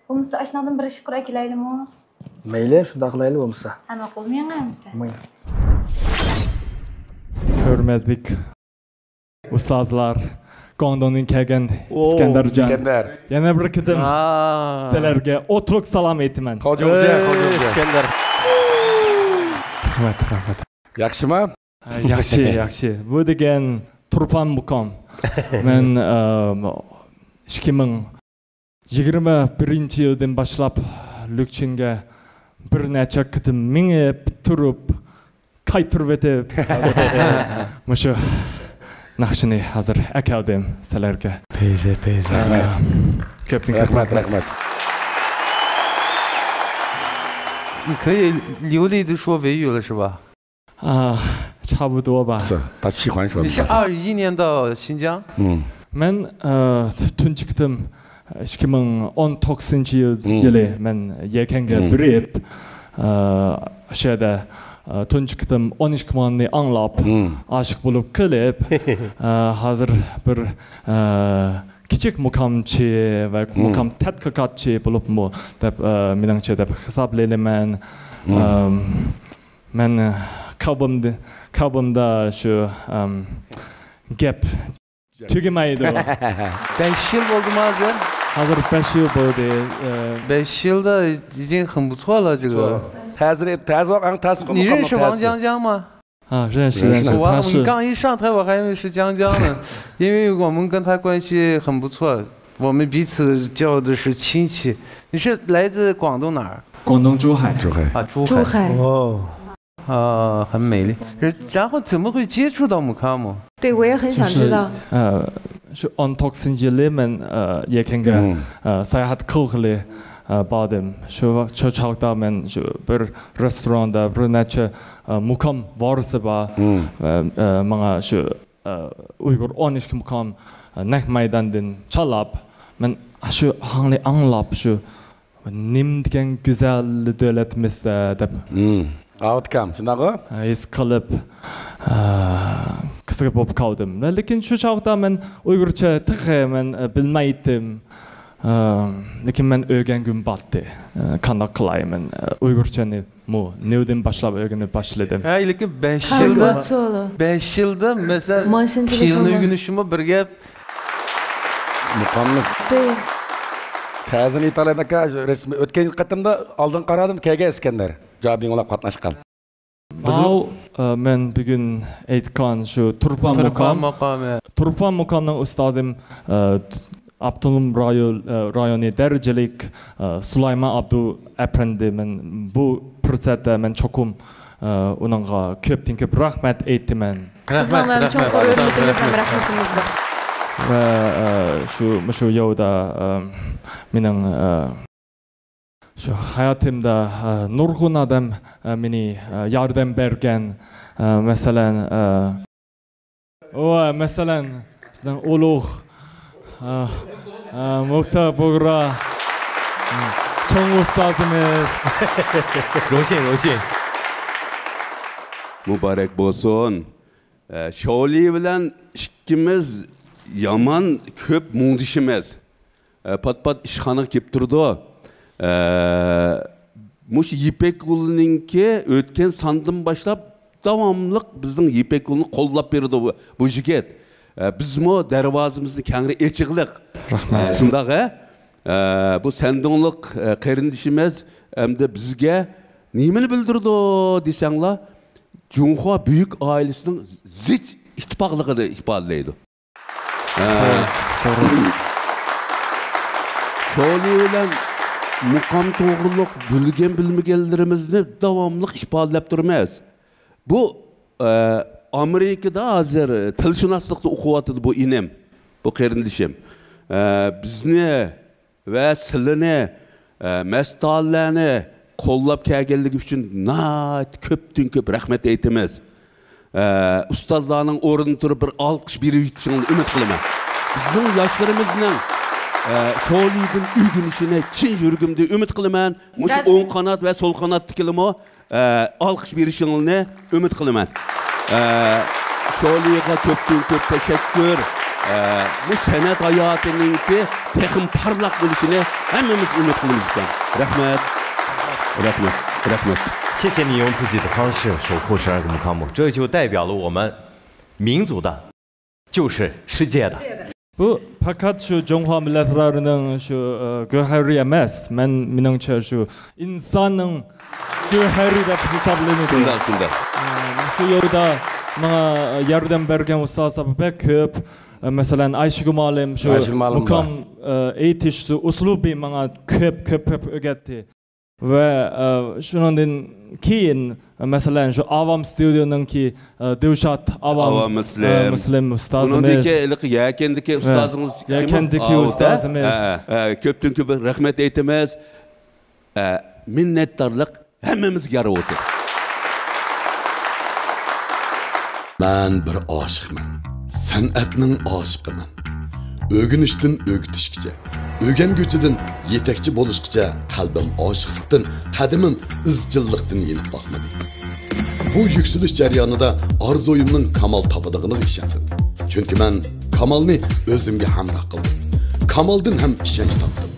بولمىسا ئاشۇنىڭدىن بىر ئىككى قۇر ئەكېلەيلىمۇ؟ مەيلى، شۇنداق قىلايلى بولمىسا. ھە، ماقۇل، مېڭە ئەمىسە. ماڭا. ھۆرمەتلىك ئۇستازلار، گۇاڭدۇڭدىن كەلگەن ئىسكەندەرجان. ئىسكەندەر. يەنە بىر قېتىم سىلەرگە ئوتلۇق سالام ئېيتىمەن. قاجۇڭجيەن، قاجۇڭجيەن. ئىسكەندەر. رەھمەت، رەھمەت. ياخشىما؟ ھە، ياخشى، ياخشى. بۇ دېگەن تۇرپان مۇقام. مەن، ئىككى مىڭ يىگىرمە بىرىنچى يىلدىن باشلاپ لۈكچىنگە بىر نەچچە قېتىم مېڭىپ تۇرۇپ، قايتۇرۇۋېتىپ، مۇشۇ ناخشىنى ھازىر ئەكەلدىم سىلەرگە. پەيزى، پەيزى. ئە، رەھمەت. كۆپتىن كۆپ رەھمەت، رەھمەت. 你可以流利地说维语了，是吧？ ئا، چابۇدۇۋا بار. 是，他喜欢说的。你是二一年到新疆？嗯。 مەن، ئە، تۇنجى قېتىم ئىككى مىڭ ئون توققۇزىنچى يىل، يىلى مەن يەكەنگە بېرىپ، ئە، شۇ يەردە، ئە، تۇنجى قېتىم ئون ئىككى ماننى ئاڭلاپ، ئاشىق بولۇپ قېلىپ، ئە، ھازىر بىر، ئە، كىچىك مۇقامچى ۋە مۇقام تەتقىقاتچى بولۇپمۇ دەپ، ئە، مېنىڭچە دەپ ھېسابلىيمەن. ئەم، مەن، ئە، كاۋبامدا، كاۋبامدا شۇ، ئەم، گەپ تۈگىمەيدۇ. بەش يىل بولدىمۇ ھازىر؟ ھازىر بەش يىل بولدى. ئە، 五年了，已经很不错了，这个。 تەسىر، تەسىر، ئەڭ تەسىر. 你认识王江江吗？ ئا، 认识،认识。 我，我们刚一上台，我还以为是江江呢，因为我们跟他关系很不错，我们彼此叫的是亲戚。你是来自广东哪儿？广东珠海。珠海。啊，珠海。珠海。哦。啊，很美丽。然后怎么会接触到 Mukamu？ 对，我也很想知道。 ئە، شۇ ئون توققۇزىنچى يىلى مەن، ئە، يەكەنگە، ئە، ساياھەت قىلغىلى، ئە، باردىم. شۇ ۋاق-، شۇ چاغدا مەن شۇ بىر رېستوراندا بىر نەچچە، ئە، مۇقام ۋارىسى بار. ۋە، ئە، ماڭا شۇ، ئە، ئۇيغۇر ئون ئىككى مۇقام، ئە، نەق مەيداندىن چالاپ، مەن شۇ ئاھاڭنى ئاڭلاپ، شۇ نېمە دېگەن گۈزەل دۆلەتمىز دەپ. ئاۋۇتكام، شۇنداقغۇ؟ ھېس قىلىپ، ئە، قىزىق بولۇپ قالدىم. لېكىن شۇ چاغدا مەن ئۇيغۇرچە تېخى مەن، ئە، بىلمەيتتىم. ئە، لېكىن مەن ئۆگەنگۈم بارتى. ئە، قانداق قىلاي مەن، ئە، ئۇيغۇرچىنىمۇ نېۋدىن باشلاپ ئۆگىنىپ باشلىدىم. ھە، لېكىن بەش يىلدا، كاربون سولو. بەش يىلدا، مەسىلەن، ماشىنا تىلىنى تېلېفونغا. ئۆگىنىشىمۇ بىر گەپ. مۇقامنى. دەي. تەزىم ئېيتالايدىكەن، شۇ رەسمىي ئۆتكەن قېتىمدا ئالدىن قارادىم، كەلگەن ئىسكەندەر. جاۋابىڭلار قاتناشقان. بىزمۇ ماۋۇ، ئە، مەن بۈگۈن ئېيتقان شۇ تۇرپان تۇرپان مۇقام. مۇقامى. تۇرپان مۇقامنىڭ ئۇستازىم، ئە، ئاپتونوم رايون، ئە، رايونى دەرىجىلىك، ئە، سۇلايمان ئابدۇ ئەپەندى. مەن بۇ پۇرسەتتە مەن چوقۇم، ئە، ئۇنىڭغا كۆپتىن كۆپ رەھمەت ئېيتىمەن. بىزنىڭ رەھمەت، ھەم رەھمەت، چوڭقۇر ھۆرمىتىمىز ھەم رەھمەت. رەھمىتىمىز بار. ۋە، ئە، شۇ، مۇشۇ يولدا، ئە، مېنىڭ، ئە، شۇ ھاياتىمدا، ئە، نۇرغۇن ئادەم، ئە، مېنى، ئە، ياردەم بەرگەن. ئە، مەسىلەن، ئە، ۋە مەسىلەن، بىزنىڭ ئۇلۇغ، ئە، ئە، مۇختار بۇغرا، ئە، چوڭ ئۇستازىمىز. روشەن، روشەن. مۇبارەك بولسۇن. ئە، شولى بىلەن ئىككىمىز يامان كۆپ مۇڭدىشىمىز. ئە، پات-پات ئىشخانىغا كېلىپ تۇرىدۇ. ئە، مۇشۇ يىپەك يولىنىڭكى ئۆتكەن ساندىن باشلاپ داۋاملىق بىزنىڭ يىپەك يولىنى قوللاپ بېرىدۇ بۇ، بۇ يىگىت. ئە، بىزمۇ دەرۋازىمىزنى كەڭرى ئېچىغلىق. رەھمەت. ئە، شۇنداق، ھە؟ ئە، بۇ سەندۇڭلۇق، ئە، قېرىندىشىمىز ئەمدى بىزگە نېمىنى بىلدۈرىدۇ دېسەڭلار، جۇڭخۇا بۈيۈك ئائىلىسىنىڭ زىچ ئىتتىپاقلىقىنى ئىپادىلەيدۇ. ھە. توغرا، توغرا. شولى بىلەن مۇقام توغرۇلۇق بىلگەن بىلمىگەنلىرىمىزنى داۋاملىق ئىپادىلەپ تۇرىمىز. بۇ، ئە، ئامېرىكىدا ھازىر تىلشۇناسلىقتا ئوقۇۋاتىدۇ بۇ ئىنىم، بۇ قېرىندىشىم. ئە، بىزنى ۋە سىلىنى، ئە، مەستانىلەرنى قوللاپ كەلگەنلىكى ئۈچۈن ناھايىتى كۆپتىن كۆپ رەھمەت ئېيتىمىز. ئە، ئۇستازلارنىڭ ئورنىدا تۇرۇپ بىر ئالقىش بېرىشىڭلارنى ئۈمىد قىلىمەن. بىزنىڭ ياشلىرىمىزنىڭ، ئە، شولىدىن ئۆگىنىشىنى چىن يۈرىكىمدىن ئۈمىد قىلىمەن. مۇشۇ ئوڭ قانات ۋە سول قاناتتىكىلىمۇ ئە، ئالقىش بېرىشىڭلارنى ئۈمىد قىلىمەن. ئە، شولىغا كۆپتىن كۆپ تەشەككۈر. ئە، بۇ سەنئەت ھاياتىنىڭكى تېخىمۇ پارلاق بولۇشىنى ھەممىمىز ئۈمىد قىلىمىز ئىكەن. رەھمەت. رەھمەت. رەھمەت. 谢谢你用自己的方式守护十二个木卡姆，这就代表了我们民族的 就是世界的。 بۇ پەقەت شۇ جۇڭخۇا مىللەتلىرىنىڭ شۇ، ئە، گۆھەرى ئەمەس. مەن، مېنىڭچە شۇ ئىنساننىڭ گۆھەرى دەپ ھېسابلىنىدۇ. شۇنداق، شۇنداق. ئە، شۇ يولدا ماڭا ياردەم بەرگەن ئۇستازلار بەك كۆپ. ئە، مەسىلەن، ئايشىگۈل مۇئەللىم شۇ ئايشىگۈل مۇئەللىم مۇقام، بار. ئە، ئېيتىش ئۇسلۇبى ماڭا كۆپ، كۆپ، كۆپ ئۆگەتتى. ۋە، ئە، شۇنىڭدىن كېيىن، مەسىلەن، شۇ ئاۋام ستۇدىيونىڭكى، ئە، دىلشات ئاۋام، ئاۋام مۇسلىم. ئە، مۇسلىم ئۇستازىمىز. ئۇنىڭدىن كېيىن ھېلىقى يەكەندىكى ھە. ئۇستازىڭىز كىم؟ يەكەندىكى ئاۋۇ، ئۇستازىمىز. ھە، ھە، كۆپتىن كۆپ رەھمەت ئېيتىمىز. ئە، مىننەتدارلىق ھەممىمىزگە يار بولسۇن. مەن بىر ئاشىقمەن. سەنئەتنىڭ ئاشىقىمەن. ئۆگىنىشتىن ئۆگىتىشكىچە، ئۆگەنگۈچىدىن يېتەكچى بولۇشقىچە قەلبىم ئاشىقلىقتىن، قەدىمىم ئىزچىللىقتىن يېنىپ باقمىدى. بۇ يۈكسىلىش جەريانىدا ئارزۇيۇمنىڭ كامال تاپىدىغىنىغا ئىشەندىم. چۈنكى مەن كامالنى ئۆزۈمگە ھەمراھ قىلدىم. كامالدىن ھەم ئىشەنچ تاپتىم.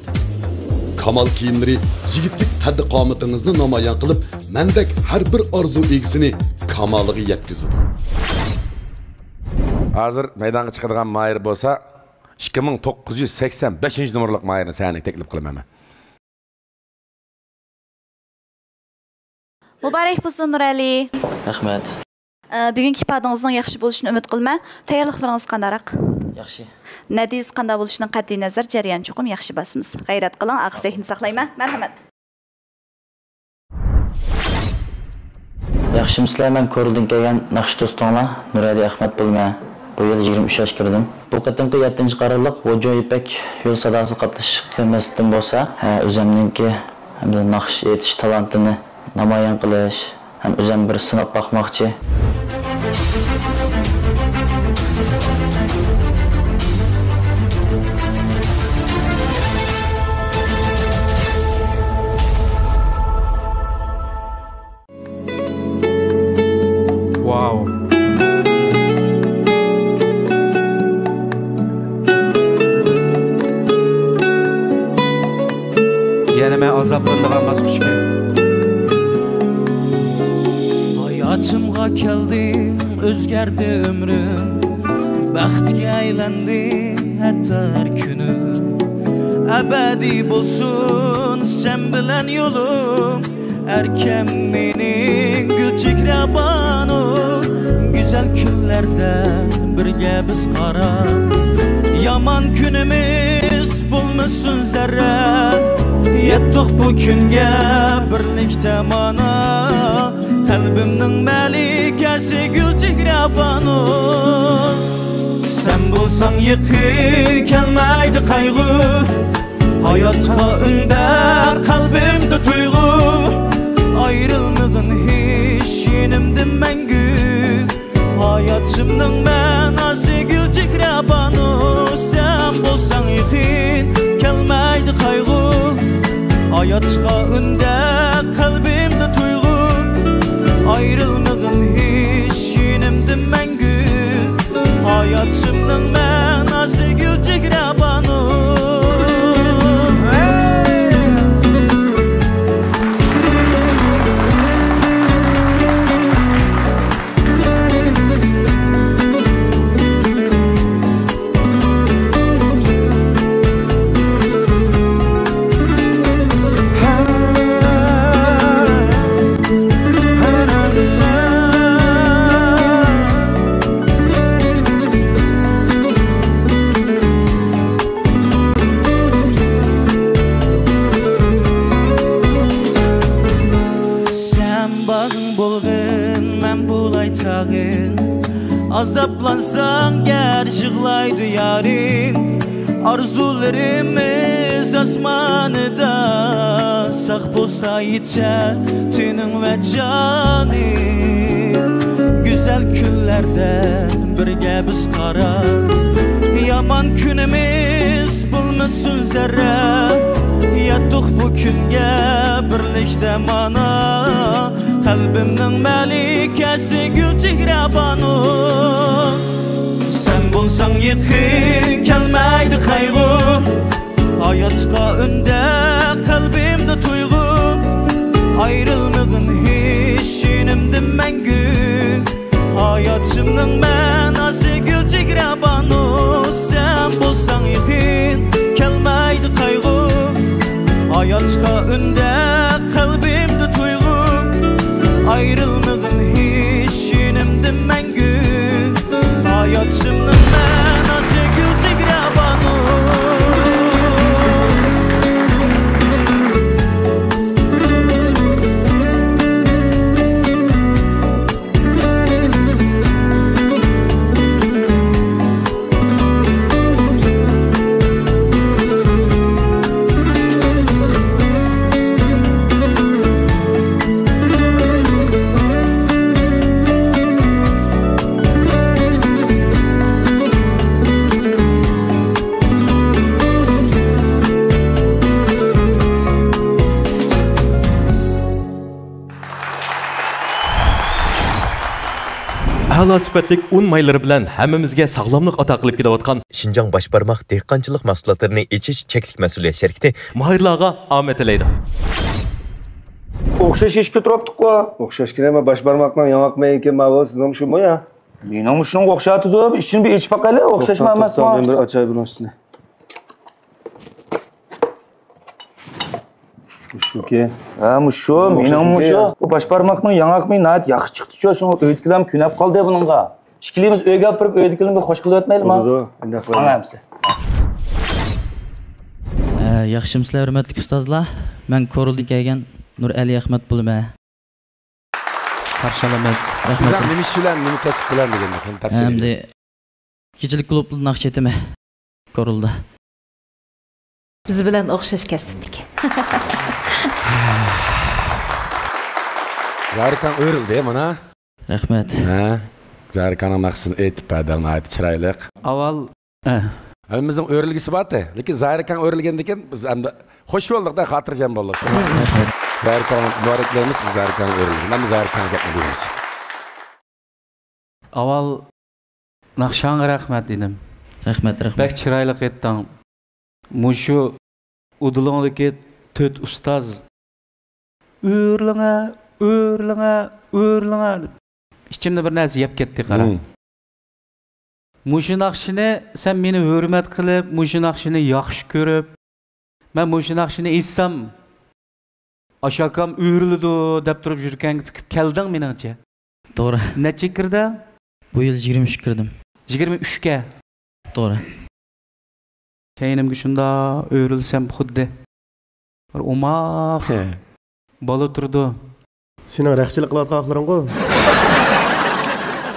كامال كىيىملىرى يىگىتلىك قەددى-قامىتىڭىزنى نامايان قىلىپ، مەندەك ھەر بىر ئارزۇ ئىگىسىنى كامالىغا يەتكۈزىدۇ. ھازىر مەيدانغا چىقىدىغان ماھىر بولسا، ئىككى مىڭ توققۇز يۈز سەكسەن بەشىنچى نومۇرلۇق ماھىرنى سەھنىگە تەكلىپ قىلىمەن مەن. مۇبارەك بولسۇن، نۇرئەلى. رەھمەت. ئە، بۈگۈنكى ئىپادىڭىزنىڭ ياخشى بولۇشىنى ئۈمىد قىلىمەن. تەييارلىقلىرىڭىز قانداقراق؟ ياخشى. نەتىجىسى قانداق بولۇشىدىن قەتئىي نەزەر، جەريان چوقۇم ياخشى باسىمىز. غەيرەت قىلىڭ، ئاخىر سەھنىنى ساقلايمەن. مەرھەمەت. ياخشىمۇسىلەر؟ مەن كورلىدىن كەلگەن ناخشا دوستۇڭلار نۇرئەلى ئەخمەت بولىمەن. بۇ يىل يىگىرمە ئۈچ ياشقا كىردىم. بۇ قېتىمقى يەتتىنچى قارارلىق ۋوجۇ يىپەك يول ساداسىغا قاتنىشىشقا مەقسىتىم بولسا، ھە، ئۆزۈمنىڭكى ھەمدە ناخشا ئېيتىش تالانتىنى نامايان قىلىش ھەم ئۆزۈم بىر سىناپ باقماقچى. Wow. مەن ئازابلىنىدىغان باسقۇچكەن. ھاياتىمغا كەلدىڭ، ئۆزگەردى ئۆمرۈم، بەختكە ئايلاندى ھەتتا ھەر كۈنۈم. ئەبەدىي بولسۇن سەن بىلەن يولۇم، ئەركەم مېنىڭ گۈلچېھرە بانۇ. گۈزەل كۈنلەردە بىرگە بىز قاراپ، يامان كۈنىمىز بولمىسۇن زەررە. يەتتۇق بۇ كۈنگە بىرلىكتە مانا، قەلبىمنىڭ مەلىكەسى گۈلچېھرە بانۇ. سەن بولساڭ يېقىن، كەلمەيدۇ قايغۇ. ھاياتقا ئۈندەپ قەلبىمدە تۇيغۇ، ئايرىلمىغىن ھېچ يېنىمدىن مەڭگۈ. ھاياتىمنىڭ مەناسى گۈلچېھرە بانۇ، سەن بولساڭ يېقىن، كەلمەيدۇ قايغۇ. ھاياتقا ئۈندەپ قەلبىمدە تۇيغۇ، ئايرىلمىغىن ھېچ يېنىمدىن مەڭگۈ. ھاياتىمنىڭ مەناسى گۈلچېھرە بانۇ. سەن باغىڭ بولغىن، مەن بولاي تاغىڭ. ئازابلانساڭ گەر يىغلايدۇ يارىڭ. ئارزۇلىرىمىز ئاسمانىدا، ساق بولسا يېتەر تېنىڭ ۋە جانىڭ. گۈزەل كۈنلەردە بىرگە بىز قاراپ، يامان كۈنىمىز بولمىسۇن زەررە. يەتتۇق بۇ كۈنگە بىرلىكتە مانا، قەلبىمنىڭ مەلىكەسى گۈلچېھرە بانۇ. سەن بولساڭ يېقىن، كەلمەيدۇ قايغۇ. ھاياتقا ئۈندەپ قەلبىمدە تۇيغۇ، ئايرىلمىغىن ھېچ يېنىمدىن مەڭگۈ. ھاياتىمنىڭ مەناسى گۈلچېھرە بانۇ، سەن بولساڭ يېقىن، كەلمەيدۇ قايغۇ. ھاياتقا ئۈندەپ قەلبىمدە تۇيغۇ، ئايرىلمىغىن ھېچ يېنىمدىن مەڭگۈ. ھاياتىمنىڭ مەناسى گۈلچېھرە بانۇ. ئەلا سۈپەتلىك ئۇن مايلىرى بىلەن ھەممىمىزگە ساغلاملىق ئاتا قىلىپ كېلىۋاتقان شىنجاڭ باش بارماق دېھقانچىلىق مەھسۇلاتلىرىنى ئېچىش چەكلىك مەسئۇلىيەت شىركىتى ماھىرلارغا ئامەت تىلەيدۇ. ئوخشاش ئىشكە تۇرۇپتۇققۇ. ئوخشاش كېرەم، باش بارماقنىڭ ياڭاق مېيىكى ماۋۇ، سىزنىڭ شۇمۇ يا؟ مېنىڭمۇ شۇنىڭغا ئوخشايتىدۇ. ئىچىنى بىر ئېچىپ باقايلى، ئوخشاشمۇ توختاڭ، ئەمەسمۇ؟ توختاڭ، مەن بىر ئاچاي بۇنىڭ ئۈستىنى. مۇشۇكى. ھە، مۇشۇ، مېنىڭمۇ مۇشۇ. بۇ باش بارماقنىڭ ياڭاق مېيى ناھايىتى ياخشى چىقتى شۇ. شۇڭا ئۆيدىكىلەرمۇ كۆنەپ قالدى بۇنىڭغا. ئىككىلىمىز ئۆيگە ئاپىرىپ، ئۆيدىكىلەرنى بىر خوش قىلىۋەتمەيلىما؟ بولىدۇ، ئۇنداق قىلايلى. ماڭا ئەمسە. ئە، ياخشىمۇسىلەر، ھۆرمەتلىك ئۇستازلار؟ مەن كورلىدىن كەلگەن نۇرئەلى ئەخمەت بولىمەن. قارشى ئالىمىز. رەھمەت. سىز ھەم نېمە ئىش بىلەن، نېمە كەسىپ بىلەن دېگەندە، خېلى تەپسىلىي. ئەمدى كېچىلىك كۇلۇبتا ناخشا ئېيتىمەن. كورلىدا. بىز بىلەن ئوخشاش كەسىپتىكى. زاھىركاڭ ئۆرۈلدى مانا. رەھمەت. ھە؟ زاھىركاڭنىڭ ناخشىسىنى ئېيتىپ بەردىڭ، ناھايىتى چىرايلىق. ئاۋۋال، ھە. ھەممىمىزنىڭ ئۆرۈلگۈسى بار-تە. لېكىن زاھىركاڭ ئۆرۈلگەندىن كېيىن بىز ئەمدى خوش بولدۇق-دە، خاتىرجەم بولدۇق. رەھمەت. زاھىركاڭ مۇبارەكلەيمىز، زاھىركاڭ ئۆرۈلگەن. ئەمدى زاھىركاڭ گەپنى بۇيرۇسا. ئاۋۋال ناخشاڭغا رەھمەت، ئىنىم. رەھمەت، رەھمەت. بەك چىرايلىق ئېيتتىڭ. مۇشۇ ئۇدۇلۇڭدىكى تۆت ئۇستاز، ئۆرلىڭە، ئۆرلىڭە، ئۆرلىڭە دەپ، ئىچىمدە بىر نەرسە يەپ كەتتى، قارا. مم. مۇشۇ ناخشىنى سەن مېنى ھۆرمەت قىلىپ، مۇشۇ ناخشىنى ياخشى كۆرۈپ، مەن مۇشۇ ناخشىنى ئېيتسام، ئاشۇ ئاكام ئۆرۈلىدۇ دەپ تۇرۇپ يۈرىكىڭگە پۈكۈپ كەلدىڭ مېنىڭچە. توغرا. نەچچە كىردىڭ؟ بۇ يىل يىگىرمە ئۈچ كىردىم. يىگىرمە ئۈچكە؟ توغرا. كەينىمگە شۇنداق ئۆرۈلسەم، خۇددى بىر ئوماق بالا تۇرىدۇ. سېنىڭ رەخچىلىك قىلىۋاتقان ئاقلىرىڭغۇ.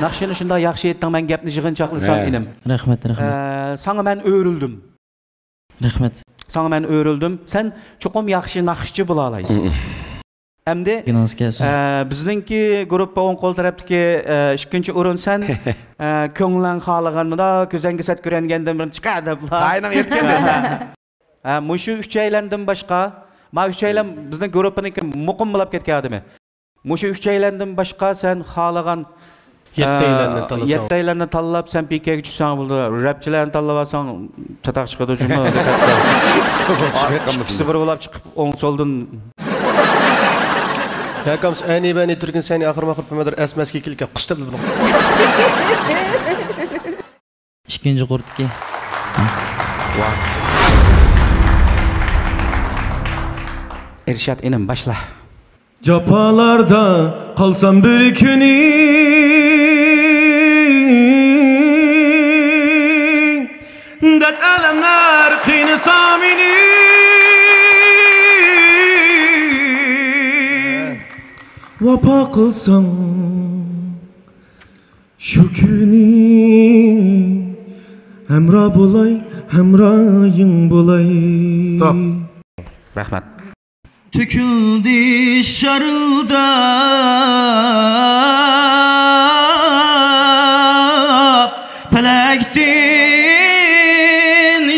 ناخشىنى شۇنداق ياخشى ئېيتتىڭ، مەن گەپنى يىغىنچاقلىسام، ھە، ئىنىم. رەھمەت، رەھمەت. ئە، ساڭا مەن ئۆرۈلدۈم. رەھمەت. ساڭا مەن ئۆرۈلدۈم. سەن چوقۇم ياخشى ناخشىچى بولالايسەن. ئەمدى، ئە، بىزنىڭكى گۇرۇپپا ئوڭ قول تەرەپتىكى، ئە، ئىككىنچى ئورۇن سەن. ئە، كۆڭلۈڭ خالىغان مۇنداق كۆزۈڭگە سەت كۆرۈنگەندىن بىرنى چىقار دەپلا. تايىنىڭ يەتكەن دېسە. ئە، مۇشۇ ئۈچەيلەندىن باشقا، ما ئۈچەيلەن بىزنىڭ گۇرۇپپىنىڭكى مۇقىم بولاپ كەتكەن ئادىمى. مۇشۇ ئۈچەيلەندىن باشقا سەن خالىغان، يەتتەيلەننى ئە، تاللىساڭ. يەتتەيلەننى تاللاپ، سەن پىكەگە چۈشسەڭ بولىدۇ. رەپچىلەرنى تاللاپ ئالساڭ، چاتاق چىقىدۇ جۇمۇ. ئىككىسى بىر بولاپ چىقىپ، ئوڭ سولدىن. ياكامس ئەنى بەنى تۈركۈن سەنى ئاخىر ماخىر پۈمەدىر ئەسمەسكى كىلكە قۇستەپ بۇنى. ئىككىنچى قۇرتتىكى. ئىرشات ئىنىم، باشلا. جاپالاردا قالسام بىر كۈنى، دەرد ئەلەملەر قىينىسا مېنى، ۋاپا قىلساڭ شۇ كۈنى ھەمراھ بولاي، ھەمراھىڭ بولاي. ستوپ. رەھمەت. تۆكۈلدى شارىلداپ پەلەكتىن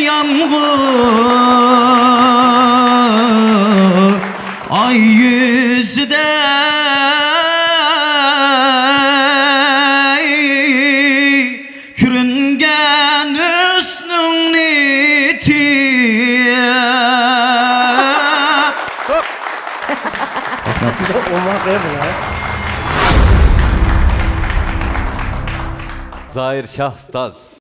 يامغۇر. ئاي يۈزىدە كۆرۈنگەن ھۆسنۈڭنى تىيە. زاھىر شاھ ئۇستاز.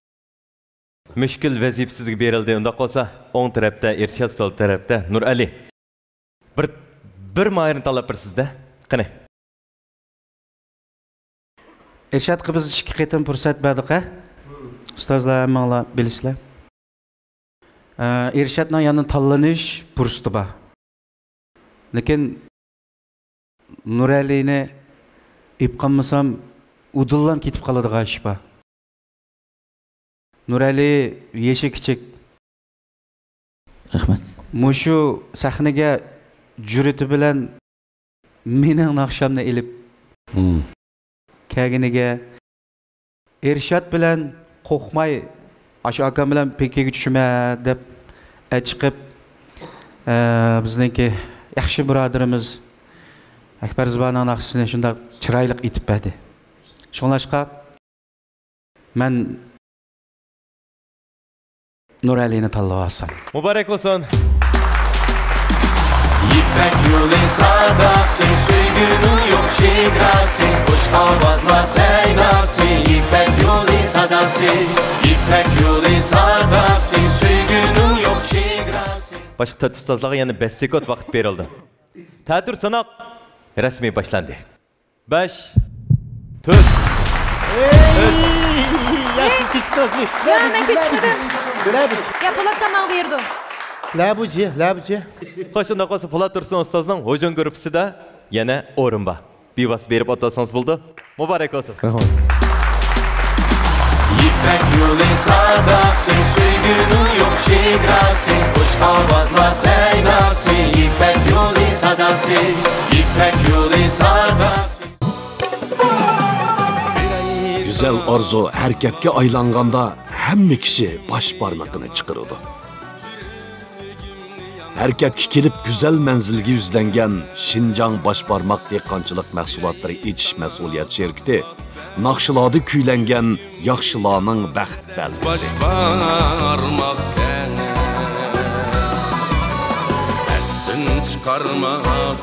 مۈشكۈل ۋەزىپە سىزگە بېرىلدى. ئۇنداق بولسا، ئوڭ تەرەپتە ئىرشات، سول تەرەپتە نۇرئەلى. بىر، بىر ماھىرنى تاللاپ بېرىسىز-دە. قېنى. ئىرشاتقا بىز ئىككى قېتىم پۇرسەت بەردۇق، ھە؟ ئۇستازلار، ھەممىڭلار بىلىسىلەر. ئە، ئىرشاتنىڭ يەنە تاللىنىش پۇرسىتى بار. لېكىن نۇرئەلىنى ئېلىپ قالمىسام، ئۇدۇللام كېتىپ قالىدىغان ئىش بار. نۇرئەلى يېشى كىچىك. رەھمەت. مۇشۇ سەھنىگە جۈرئىتى بىلەن مېنىڭ ناخشامنى ئېلىپ مم. كەلگىنىگە، ئىرشات بىلەن قورقماي، ئاشۇ ئاكام بىلەن پېكىگە چۈشىمەن دەپ ئەچىقىپ، ئە، بىزنىڭكى ياخشى بۇرادىرىمىز ئەكبەر زىبانىڭ ناخشىسىنى شۇنداق چىرايلىق ئېيتىپ بەردى. شۇڭلاشقا، مەن نۇرئەلىنى تاللىۋالسام. مۇبارەك بولسۇن. يىپەك يولى ساداسى، سۆيگۈنىڭ يوق چېگراسى، خۇش ئاۋازلار سەيداسى، يىپەك يولى ساداسى، يىپەك يولى ساداسى، سۆيگۈنىڭ يوق چېگراسى. باشقا تۆت ئۇستازلارغا يەنە بەش سېكۇنت ۋاقىت بېرىلدى. تەتۈر سىناق رەسمىي باشلاندى. بەش، تۆت. يا، سىز كېچىكتىڭىز. يا، مەن كېچىكمىدىم. يا، پولات تاماق بېرىدۇ. لەبۇجى، لەبۇجى. خوش، شۇنداق بولسا، پولات تۇرسۇن ئۇستازنىڭ ھۇجۇم گۇرۇپپىسىدا يەنە ئورۇن بار. بىۋاسىتە بېرىپ ئولتۇرسىڭىز بولىدۇ. مۇبارەك بولسۇن. رەھمەت. يىپەك يولى ساداسى، سۆيگۈنىڭ يوق چېگراسى، خۇش ئاۋازلار سەيداسى، يىپەك يولى ساداسى، يىپەك يولى ساداسى. گۈزەل ئارزۇ ھەرىكەتكە ئايلانغاندا، ھەممە كىشى باش بارمىقىنى چىقىرىدۇ. ھەرىكەتكە كېلىپ، گۈزەل مەنزىلگە يۈزلەنگەن شىنجاڭ باش بارماق دېھقانچىلىق مەھسۇلاتلىرى ئېچىش مەسئۇلىيەت شىركىتى ناخشىلاردا كۈيلەنگەن ياخشىلارنىڭ بەخت بەلگىسى. باش بارماق دەڭ. بارماس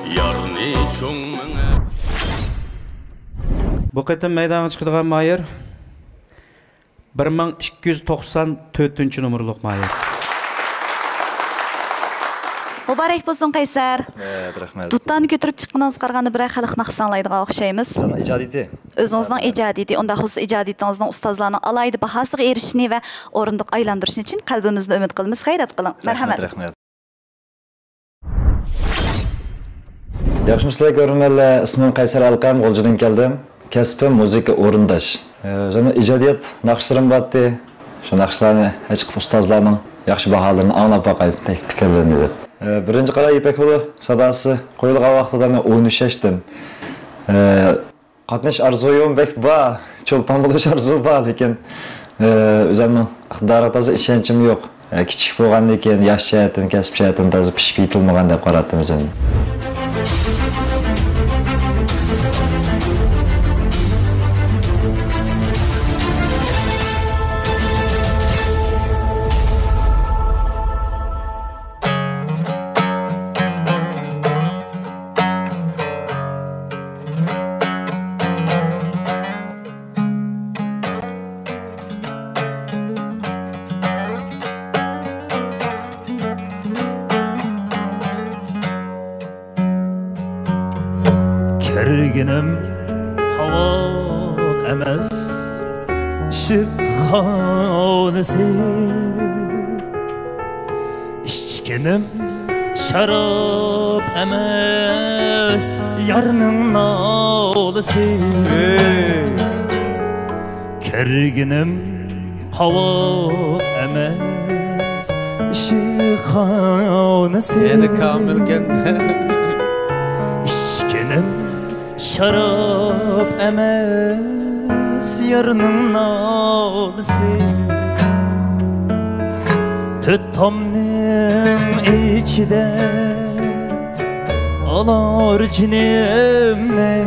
يارنى چوڭ مېڭە. بۇ قېتىم مەيدانغا چىقىدىغان ماھىر بىر مىڭ ئىككى يۈز توقسان تۆتىنچى نومۇرلۇق ماھىر. مۇبارەك بولسۇن، قەيسەر. رەھمەت، رەھمەت. دۇتارنى كۆتۈرۈپ چىققىنىڭىزغا قارىغاندا، بىرەر خەلق ناخشىسى ئاڭلايدىغان ئوخشايمىز. سىلەرنىڭ ئىجادىيىتى. ئۆزىڭىزنىڭ ئىجادىيىتى، ئۇنداق خۇسۇس ئىجادىيىتىڭىزنىڭ ئۇستازلارنىڭ ئالاھىدە باھاسىغا ئېرىشىشىنى ۋە ئورۇندۇق ئايلاندۇرۇشىنى چىن قەلبىمىزدىن ئۈمىد قىلىمىز. غەيرەت قىلىڭ. مەرھەمەت. رەھمەت، رەھمەت. ياخشىمۇسىلەر كۆرۈرمەنلەر؟ ئىسمىم قەيسەر ئەلقەم، غۇلجىدىن كەلدىم. كەسپىم مۇزىكا ئورۇنداش. ئى، ئۆزۈمنىڭ ئىجادىيەت ناخشىلىرىم بارتتى. شۇ ناخشىلارنى ھېچقىپ ئۇستازلارنىڭ ياخشى باھالىرىنى ئاڭلاپ باقاي، تەكلىپ پىكىرلىرىنى دەپ. ئى، بىرىنچى قارا يىپەك يولى ساداسى قويۇلغان ۋاقتىدا مەن ئون ئۈچ ياشتىم. ئى، قاتنىشىش ئارزۇيۇم بەك بار، چولپان بولۇش ئارزۇ بار، لېكىن، ئى، ئۆزۈمنىڭ ئىقتىدارىغا تازا ئىشەنچىم يوق. ئى، كىچىك بولغاندىن كېيىن ياش جەھەتتىن، كەسىپ جەھەتتىن تازا پىشىپ يېتىلمىغان دەپ قاراتتىم ئۆزۈمنى. كىرگىنىم قاۋاق ئەمەس، ئىشق خانىسى. ئىچكىنىم شاراب ئەمەس، يارنىڭ نالىسى. كىرگىنىم قاۋاق ئەمەس، ئىشق خانىسى. يەنە كامىل كەندە. ئىچكىنىم شاراب ئەمەس، يارنىڭ نالىسى. تۆت تامنىڭ ئىچىدە ئالار جېنىمنى،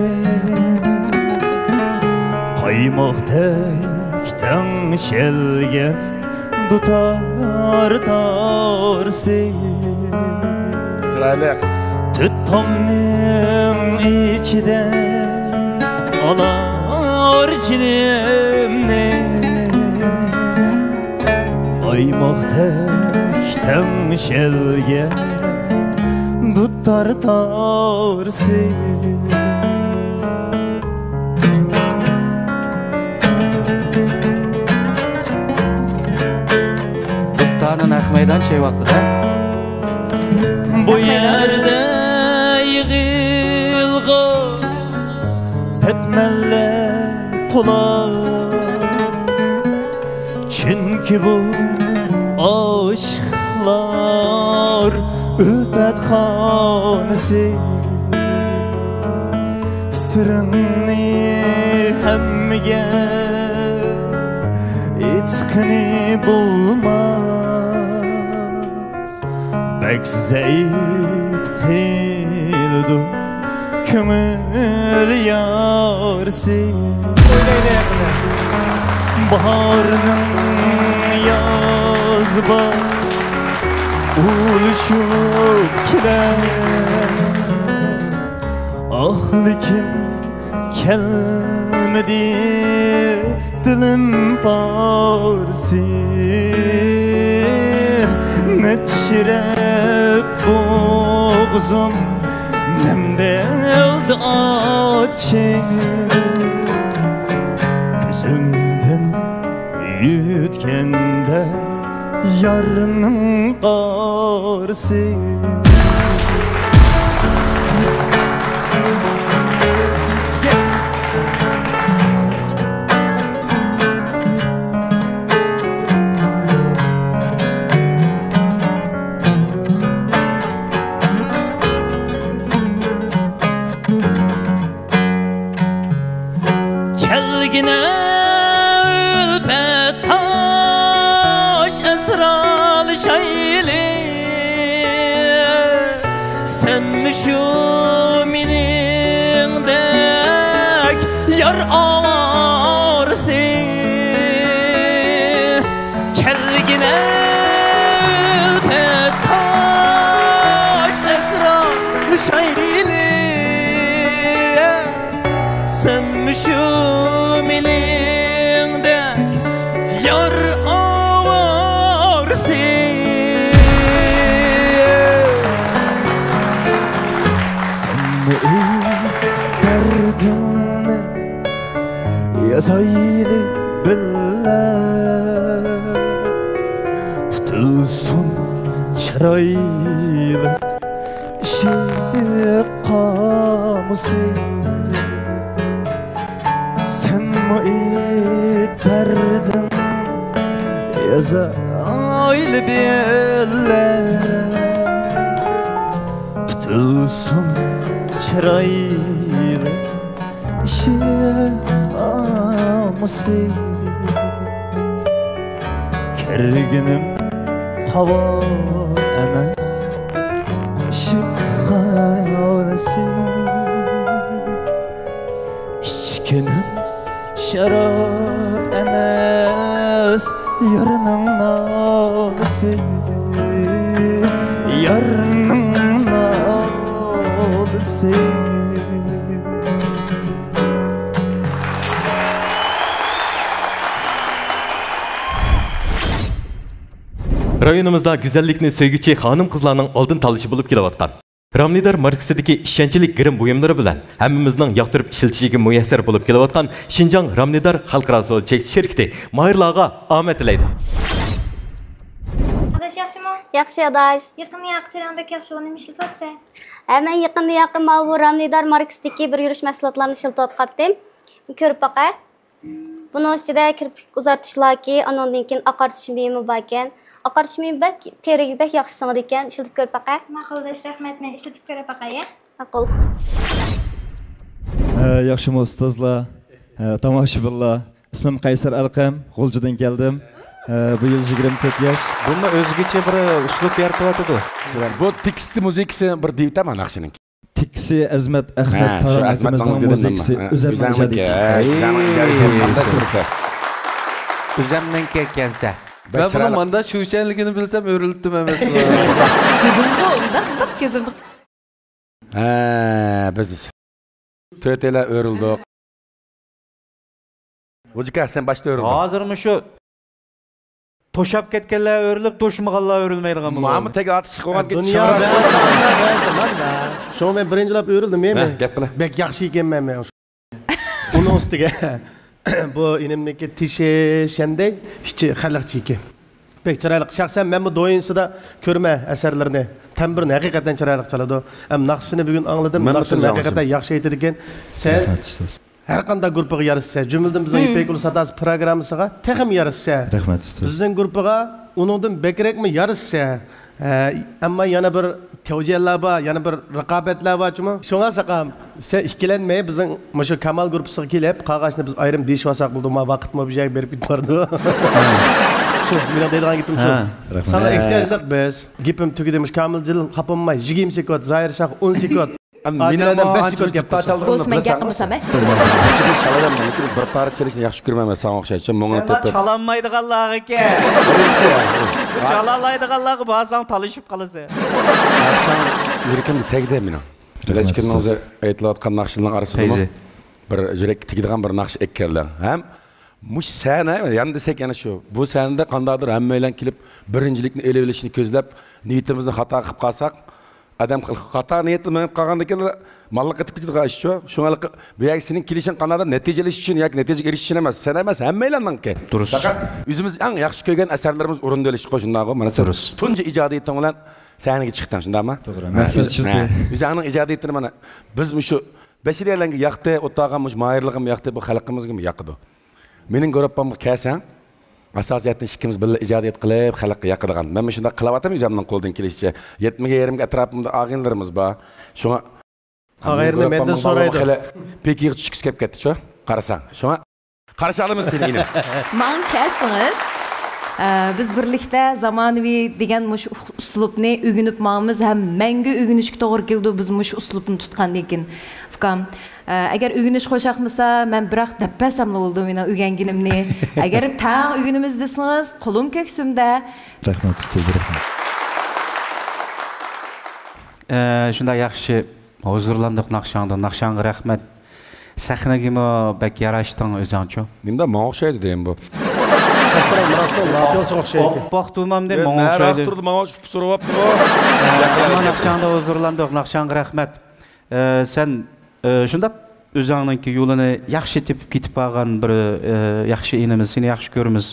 قايماقتەك تەڭشەلگەن دۇتار تارىسى. چىرايلىق. تۆت تامنىڭ ئىچىدە ئالار جېنىمنى، قايماقتەك تەڭشەلگەن دۇتار تارىسى. دۇتارنى نەق مەيدان شەيۋاقلىدا. بۇ يەردە يىغىلغان دەپمەنلەر تولا. چۈنكى بۇ ئاشىقلار ئۈلپەت خانىسى. سىرىڭنى ھەممىگە ئېيتقىنى بولماس، بەك زەئىپ قىلىدۇ كۆڭۈل يارىسى. باھارنىڭ ياز باھارى ئۇلىشىپ كېلەر. ئاھ، لېكىن كەلمىدى دىلىم پارىسى. نەچچە رەت بوغۇزۇم نەم بولدى ئاچچىق، كۆزۈمدىن يۆتكەندە يارنىڭ قارىسى. كەلگىنە ئۈلپەت تاش ئەسرالىشايلى. سەنمۇ شۇ مېنىڭدەك يار ئاۋارىسى. كەلگىنە ئۈلپەت تاش شۇ مېنىڭدەك يار ئاۋارىسى. سەنمۇ ئېيت دەردىڭنى، يازايلى بىللە. پۈتۈلسۇن چىرايلىق ئىشق قامۇسى. سەنمۇ ئېيت دەردىڭ، يازايلى بىللە. پۈتۈلسۇن چىرايلىق ئىشق قامۇسى. كىرگىنىم ھاۋا ئەمەس، ئىشق خانىسى. ئىچكىنىم شاراب ئەمەس، يارنىڭ نالىسى، يارنىڭ نالىسى. رايونىمىزدا گۈزەللىكنى سۆيگۈچى خانىم-قىزلارنىڭ ئالدىن تاللىشى بولۇپ كېلىۋاتقان رامنىدار ماركىسىدىكى ئىشەنچلىك گىرىم بۇيۇملىرى بىلەن ھەممىمىزنىڭ ياقتۇرۇپ ئىشلىتىشىگە مۇيەسسەر بولۇپ كېلىۋاتقان شىنجاڭ رامنىدار خەلقئارا سودا چەكلىك شىركىتى ماھىرلارغا ئامەت تىلەيدۇ. ئاداش ياخشىمۇ؟ ياخشى ئاداش. يېقىندا ياقى تېرەڭ بەك ياخشى، ئۇنى ئىشلىتىۋاتىسەن؟ ھە، مەن يېقىندا ياقى ماۋۇ رامنىدار ماركىسىدىكى بىر يۈرۈش مەھسۇلاتلارنى ئىشلىتىۋاتقانتىم. كۆرۈپ باقە. بۇنىڭ ئىچىدە كىرپىك ئۇزارتىشلاردىكى، ئانىڭدىن كېيىن ئاقارتىش مېيىمۇ باركەن. ئاقارتىش مېيى بەك تېرىگە بەك ياخشى سىڭىدىكەن، ئىشلىتىپ كۆرۈپ باقە. ماقۇل ئاداش، رەھمەت، مەن ئىشلىتىپ كۆرۈپ باقاي، ھە؟ ماقۇل. ھە، ياخشىمۇ ئۇستازلار؟ ھە، تاماشىبىنلار. ئىسمىم قەيسەر ئەلقەم، غۇلجىدىن كەلدىم. ھە، بۇ يىل يىگىرمە تۆت ياش. بۇمۇ ئۆزگىچە بىر ئۇسلۇب يارىتىۋاتىدۇ. بۇ تېكىست مۇزىكىسى بىر دېۋىتەما ناخشىنىڭكى. تېكىستى ئەزمەت ئەخمەت تارىڭ ئاكىمىزنىڭ مۇزىكىسى، ئۆزەمنىڭ ئىجادىيىتى. ئۆزەمنىڭكى ئىكەنسە. مەن بۇنىڭ ماندا شۇشەنلىكىنى بىلسەم ئۆرۈلۈپتىم ئەمەسمۇ. دېدىمغۇ، ئۇنداق، ئۇنداق كۆزۈمدە. ھە، بىز تۆتەيلەن ئۆرۈلدۇق. غوجىكا، سەن باشتا ئۆرۈلدۈڭ. ھازىر مۇشۇ توشاپ كەتكەنلەر ئۆرۈلۈپ، توشمىغانلار ئۆرۈلمەيدىغان بولدى. ماما تەگى ئاتىشىق بولغان دۇنيا بەس، ماندا بەس، ماندا. شۇڭا مەن بىرىنچىلەپ ئۆرۈلدۈم، ھە، مەن. گەپ قىلە. بەك ياخشى ئىكەن، مەن، مەن. ئۇنىڭ ئۈستىگە بۇ ئىنىمنىڭكى تېشى شەندەي، ئىچى خەلقچە ئىكەن. بەك چىرايلىق. شەخسەن مەنمۇ دويىنسىدا كۆرمە ئەسەرلىرىنى. تەمبۇرنى ھەقىقەتەن چىرايلىق چالىدۇ. ھەم ناخشىسىنى بۈگۈن ئاڭلىدىم. ناخشىنى ھەقىقەتەن ياخشى ئېيتىدىكەن. سەن رەھمەت سىز. ھەر قانداق گۇرۇپپىغا يارىشىسەن، جۈملىدىن بىزنىڭ يىپەك يولى ساداسى پروگراممىسىغا تېخىمۇ يارىشىسەن. رەھمەت ئۇستاز. بىزنىڭ گۇرۇپپىغا ئۇنىڭدىن بەكرەكمۇ يارىشىسەن. ھە، ئەمما يەنە بىر تەۋجىھلەر بار، يەنە بىر رىقابەتلەر بار جۇمۇ. شۇڭا ساقام، سەن ئىككىلەنمەي بىزنىڭ مۇشۇ كامال گۇرۇپپىسىغا كېلىپ، قالغان ئىشنى بىز ئايرىم دېيىشىۋالساق بولىدۇ. ما ۋاقىتمۇ بۇ يەرگە بېرىپ كېتىپ بارىدۇ. شۇ، مېنىڭ دەيدىغان گېپىم شۇ. ھە. رەھمەت. ساڭا ئېھتىياجلىق بىز. گېپىم تۈگىدى، مۇشۇ كامىل جېلىل خاپا بولماي، يىگىرمە سېكۇنت، زاھىر شاھ ئون سېكۇنت. ئادىلەدىن بەش سېكۇنت گەپ قىلسا. بولسا مەن گەپ قىلمىسام، ھە؟ بىر پارچە چېلىشنى ياخشى كۆرمەيمەن، ساڭا ئوخشاش. سەن چالالمايدىغانلارغىكەن. چالالايدىغانلارغا بارساڭ تالىشىپ قالىسەن. يۈرىكىمگە تەگدى مېنىڭ. رەھمەت سىز. ئېيتىلىۋاتقان ناخشىلارنىڭ ئارىسىدىمۇ بىر يۈرەككە تېگىدىغان بىر ناخشا ئېلىپ كەلدىڭ. ھەم مۇشۇ سەھنە، يەنە دېسەك يەنە شۇ. بۇ سەھنىدە قانداقتۇر ھەممەيلەن كېلىپ بىرىنچىلىكنى ئېلىۋېلىشنى كۆزلەپ، نىيىتىمىزنى خاتا قىلىپ قالساق، ئادەم خاتا نىيەتتە مېڭىپ قالغاندىن كېيىن ماللىق قېتىپ كېتىدىغان ئىش شۇ. شۇڭا بۇ يەرگە سېنىڭ كېلىشىڭ قانداقتۇر نەتىجە ئېلىش ئۈچۈن ياكى نەتىجىگە ئېرىشىش ئۈچۈن ئەمەس، سەن ئەمەس، ھەممەيلەننىڭكى. دۇرۇس. پەقەت ئۆزىمىز ئەڭ ياخشى كۆرگەن ئەسەرلىرىمىز ئورۇندىلىشقۇ، شۇنداققۇ؟ مانا سەن تۇنجى ئىجادىيىتىڭ بىلەن سەھنىگە چىقتىڭ، شۇنداقمۇ؟ توغرا. مەقسەت شۇ. ئۆزۈڭنىڭ ئىجادىيىتىنى مانا بىز مۇشۇ بەشىرىيەلەرگە ياقتى، ئوتتاغا مۇشۇ ماھىرلىقىم ياقتى، بۇ خەلقىمىزگىمۇ ياقىدۇ. مېنىڭ گۇرۇپپامغا كەلسەڭ، ئاساسىيەتتىن ئىككىمىز بىللە ئىجادىيەت قىلىپ، خەلققە ياقىدىغان. مەن مۇشۇنداق قىلىۋاتىمەن ئۆزۈمنىڭ قولىدىن كېلىشىچە. يەتمىگە يېرىمگە ئەتراپىمدا ئاغىنىلىرىمىز بار. شۇڭا قاغايرىنى مەندىن سورايدۇ. خېلى پېكىنغا چۈشكۈسى كەپ كەتتى شۇ. قارىساڭ. شۇڭا قارشى ئالىمىز سېنى، ئىنىم. ماڭا كەلسىڭىز، ئە، بىز بىرلىكتە زامانىۋى دېگەن مۇشۇ ئۇسلۇبنى ئۆگىنىپ ماڭىمىز ھەم مەڭگۈ ئۆگىنىشكە توغرا كېلىدۇ، بىز مۇشۇ ئۇسلۇبنى تۇتقاندىن كېيىن. ئۇكام، ئە، ئەگەر ئۆگىنىش خوشاقمىسا، مەن بىراق دەپ بەرسەملا بولىدۇ مېنىڭ ئۆگەنگىنىمنى. ئەگەر تەڭ ئۆگىنىمىز دېسىڭىز، قولۇم كۆكسۈمدە. رەھمەت، ئۇستاز، رەھمەت. ئە، شۇنداق ياخشى ھۇزۇرلاندۇق ناخشاڭدىن. ناخشاڭغا رەھمەت. سەھنىگىمۇ بەك ياراشتىڭ ئۆزۈڭچۇ؟ نېمىدە ماڭا ئوخشايدۇ دەيمەن بۇ. چاچلىرىڭ راستلا لاپىلسىغا ئوخشايدىكەن. ئاپئاق تۇرمامدى، يا، ماڭا نەرە ئوخشايدۇ. تۇرىدۇ، ماڭا شۇ سورىۋاپتۇ بۇ. ھە، ناخشاڭدا ھۇزۇرلاندۇق، ناخشاڭغا رەھمەت. ئە، سەن، ئە، شۇنداق ئۆزۈڭنىڭكى يولىنى ياخشى تېپىپ كېتىپ بارغان بىر، ئە، ياخشى ئىنىمىز، سېنى ياخشى كۆرىمىز.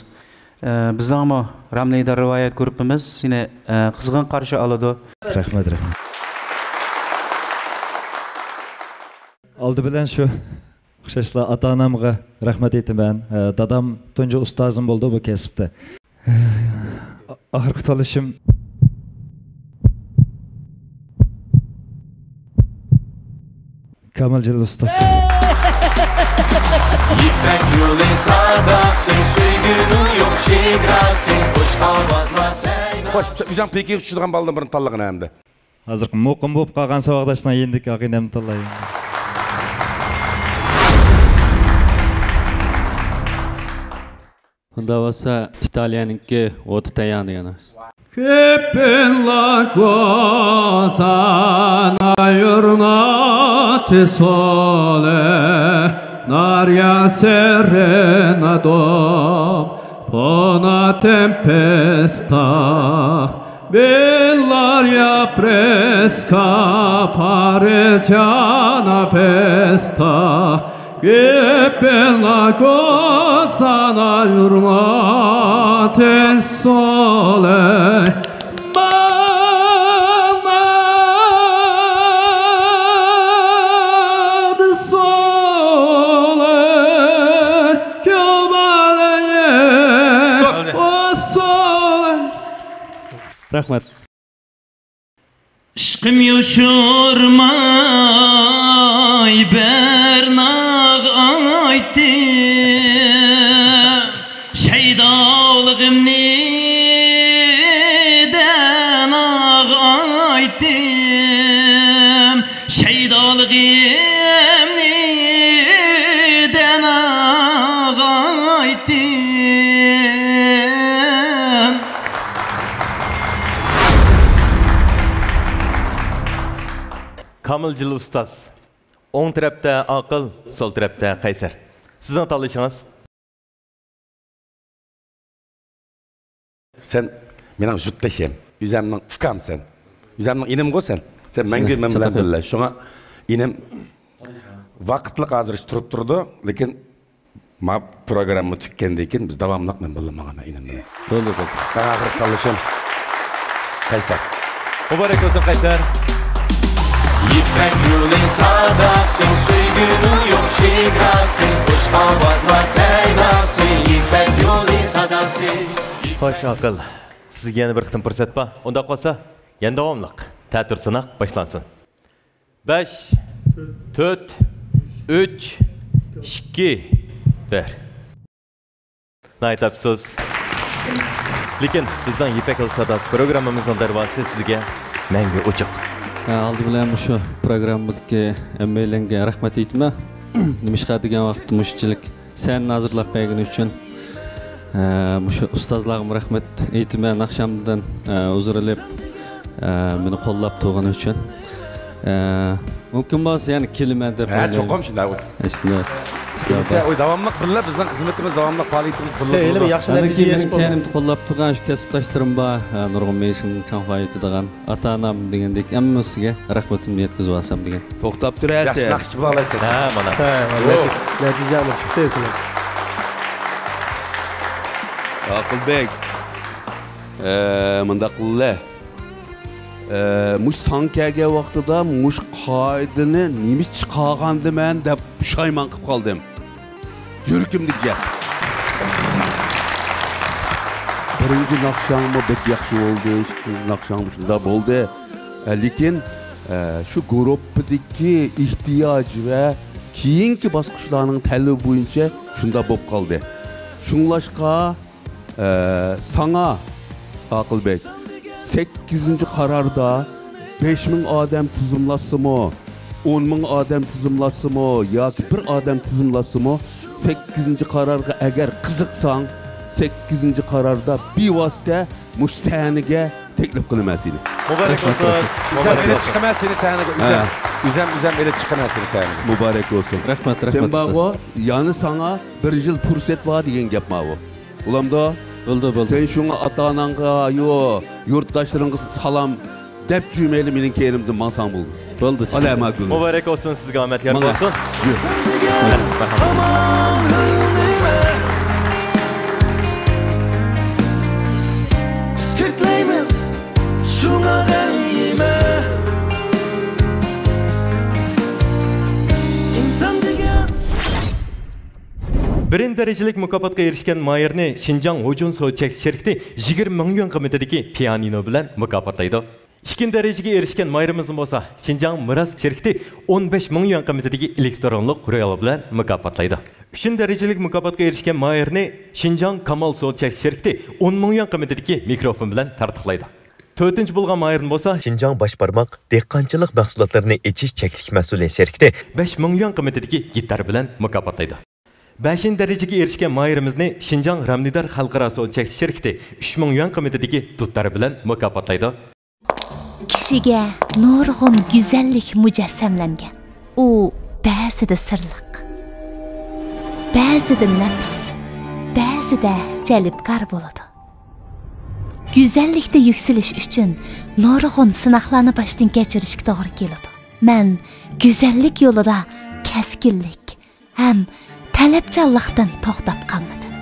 ئە، بىزنىڭمۇ رامنىيدا رىۋايەت گۇرۇپپىمىز سېنى، ئە، قىزغىن قارشى ئالىدۇ. رەھمەت، رەھمەت. ئالدى بىلەن شۇ ئوخشاشلا ئاتا-ئانامغا رەھمەت ئېيتىمەن. ئە، دادام تۇنجى ئۇستازىم بولدى بۇ كەسىپتە. ئا-، ئاخىرقى تاللىشىم كامىلجان ئۇستاز. يىپەك يولى ساداسى، سۆيگۈنىڭ يوق چېگراسى، خۇش ئاۋازلار سەيداسى. خوش، ئۆزۈڭ پېكىنگە چۈشىدىغان بالىدىن بىرنى تاللىغىن ئەمدى. ھازىرقى مۇقىم بولۇپ قالغان ساۋاقداشنىڭ يېنىدىكى ئاغىنەمنى تاللايمەن. ئۇنداق بولسا ئىتالىيەنىڭكى ئوتو تەييار دېگەن. Che bella cosa, una giornata sole, un'aria serena dopo una tempesta, bell'aria fresca, pare già una festa. Che bella cosa, una giornata e sole, ma, ma, sole, che vale, o sole. رەھمەت. ئىشقىم يوشۇرماي بىر ناغ ئايتتىم، شەيدالىقىمنى دەناغ ئايتتىم، شەيدالىقىمنى دەناغ ئايتتىم. كامىلجان ئۇستاز. ئوڭ تەرەپتە ئاقىل، سول تەرەپتە قەيسەر. سىزنىڭ تاللىشىڭىز؟ سەن مېنىڭ يۇرتدىشىم، ئۆزۈمنىڭ ئۇكام سەن. ئۆزۈمنىڭ ئىنىمغۇ سەن. سەن مەڭگۈ مەن بىلەن بىللە. شۇڭا ئىنىم ۋاقىتلىق ھازىر تۇرۇپ تۇرىدۇ، لېكىن ما پروگرامما تۈگىگەندىن كېيىن بىز داۋاملىق مەن بىللە ماڭىمەن ئىنىم بىلەن. بولدى، بولدى. ساڭا ئاخىرقى تاللىشىم قەيسەر. مۇبارەك بولسۇن، قەيسەر. يىپەك يولى ساداسى، سۆيگۈنىڭ يوق چېگراسى، خۇش ئاۋازلار سەيداسى، يىپەك يولى ساداسى. خوش، ئاقىل. سىزگە يەنە بىر قېتىم پۇرسەت بار. ئۇنداق بولسا، يەنە داۋاملىق تەتۈر سىناق باشلانسۇن. بەش، تۆت، ئۈچ، ئىككى، بىر. ناھايىتى ئەپسۇس. لېكىن بىزنىڭ يىپەك يولى ساداسى پروگراممىمىزنىڭ دەرۋازىسى سىزگە مەڭگۈ ئوچۇق. ھە، ئالدى بىلەن مۇشۇ پروگراممىدىكى ھەممەيلەنگە رەھمەت ئېيتىمەن. نېمىشقا دېگەن ۋاقىتتا مۇشۇنچىلىك سەھنىنى ھازىرلاپ بەرگىنى ئۈچۈن، ئە، مۇشۇ ئۇستازلارغىمۇ رەھمەت ئېيتىمەن. ناخشامدىن، ئە، ھۇزۇر ئېلىپ، ئە، مېنى قوللاپ تۇرغىنى ئۈچۈن. ئە، مۇمكىن بولسا يەنە كېلىمەن دەپ ھە، ئويلايمەن. چوقۇم شۇنداق. ئەسلىدە، كېلسە، ئۇ داۋاملىق بىللە، بىزنىڭ خىزمىتىمىز داۋاملىق، پائالىيىتىمىز بىللە. سەن ھېلىمۇ ياخشى نەتىجىگە ئېرىشىپ بولدى. كەينىمدە قوللاپ تۇرغان شۇ كەسىپداشلىرىم بار، ئە، نۇرغۇن مېڭىشىم چوڭ پائالىيىتى دىغان. ئاتا-ئانام دېگەندەك ھەممىسىگە رەھمىتىمنى يەتكۈزۈۋالسام دېگەن. توختاپ تۇرەسەن. ياخشى ناخشىچى بولالايسەن. ھە، مانا. ھە، مانا. ئوھ. نەتىجە، نەتىجەمۇ چىقتى شۇنىڭ. ئاقىلبەگ، ئە، مۇنداق قىلىلە. ئە، مۇشۇ ساڭا كەلگەن ۋاقتىدا مۇشۇ قائىدىنى نېمە چىقارغاندىمەن دەپ پۇشايمان قىلىپ قالدىم. يۈرىكىمدىكى گەپ. بىرىنچى ناخشاڭمۇ بەك ياخشى بولدى، ئىككىنچى ناخشاڭمۇ شۇنداق بولدى. ئە، لېكىن، ئە، شۇ گۇرۇپپىدىكى ئېھتىياج ۋە كېيىنكى باسقۇچلارنىڭ تەلىپى بويىچە شۇنداق بولۇپ قالدى. شۇڭلاشقا، ئە، ساڭا، ئاقىلبەگ، سەككىزىنچى قاراردا بەش مىڭ ئادەم تىزىملاتسىمۇ، ئون مىڭ ئادەم تىزىملاتسىمۇ ياكى بىر ئادەم تىزىملاتسىمۇ، سەككىزىنچى قارارغا ئەگەر قىزىقساڭ، سەككىزىنچى قاراردا بىۋاسىتە مۇشۇ سەھنىگە تەكلىپ قىلىمەن سېنى. مۇبارەك بولسۇن. مۇبارەك بولسۇن. سەھنىگە چىقىمەن سېنى سەھنىگە. ھە. ئۆزەم، ئۆزەم ئېلىپ چىققان نەرسىنى سەن. مۇبارەك بولسۇن. رەھمەت، رەھمەت، سەن بارغۇ، ئۇستاز. يەنە ساڭا بىر يىل پۇرسەت بار دېگەن گەپ ماۋۇ. بولامدۇ؟ بولدى، بولدى. سەن شۇڭا ئاتا-ئاناڭغا، يو، يۇرتداشلىرىڭغا سالام دەپ جۈمەيلى مېنىڭ كەينىمدىن ماڭساڭ بولدى. بولدى. ئالەمە گۈل. مۇبارەك بولسۇن سىزگە، ئامەت يار بولسۇن. بىز كۆكلەيمىز شۇڭا غەنىيمە. ئىنسان دېگەن. بىرىنچى دەرىجىلىك مۇكاپاتقا ئېرىشكەن ماھىرنى شىنجاڭ ھوجۇن سودا چەكلىك شىركىتى يىگىرمە مىڭ يۈەن قىممىتىدىكى پىيانىنو بىلەن مۇكاپاتلايدۇ. ئىككىنچى دەرىجىگە ئېرىشكەن ماھىرىمىزنى بولسا شىنجاڭ مىراس شىركىتى ئون بەش مىڭ يۈەن قىممىتىدىكى ئېلېكترونلۇق رۇيال بىلەن مۇكاپاتلايدۇ. ئۈچىنچى دەرىجىلىك مۇكاپاتقا ئېرىشكەن ماھىرنى شىنجاڭ كامال سودا چەكلىك شىركىتى ئون مىڭ يۈەن قىممىتىدىكى مىكروفون بىلەن تارتۇقلايدۇ. تۆتىنچى بولغان ماھىرنى بولسا شىنجاڭ باش بارماق دېھقانچىلىق مەھسۇلاتلىرىنى ئېچىش چەكلىك مەسئۇلىيەت شىركىتى بەش مىڭ يۈەن قىممىتىدىكى گىتار بىلەن مۇكاپاتلايدۇ. بەشىنچى دەرىجىگە ئېرىشكەن ماھىرىمىزنى شىنجاڭ رامنىدار خەلقئارا سودا چەكلىك شىركىتى ئۈچ مىڭ يۈەن قىممىتىدىكى دۇتار بىلەن مۇكاپاتلايدۇ. كىشىگە نۇرغۇن گۈزەللىك مۇجەسسەملەنگەن. ئۇ بەزىدە سىرلىق، بەزىدە نەپىس، بەزىدە جەلپكار بولىدۇ. گۈزەللىكتە يۈكسىلىش ئۈچۈن نۇرغۇن سىناقلارنى باشتىن كەچۈرۈشكە توغرا كېلىدۇ. مەن گۈزەللىك يولىدا كەسكىنلىك ھەم تەلەپچانلىقتىن توختاپ قالمىدىم.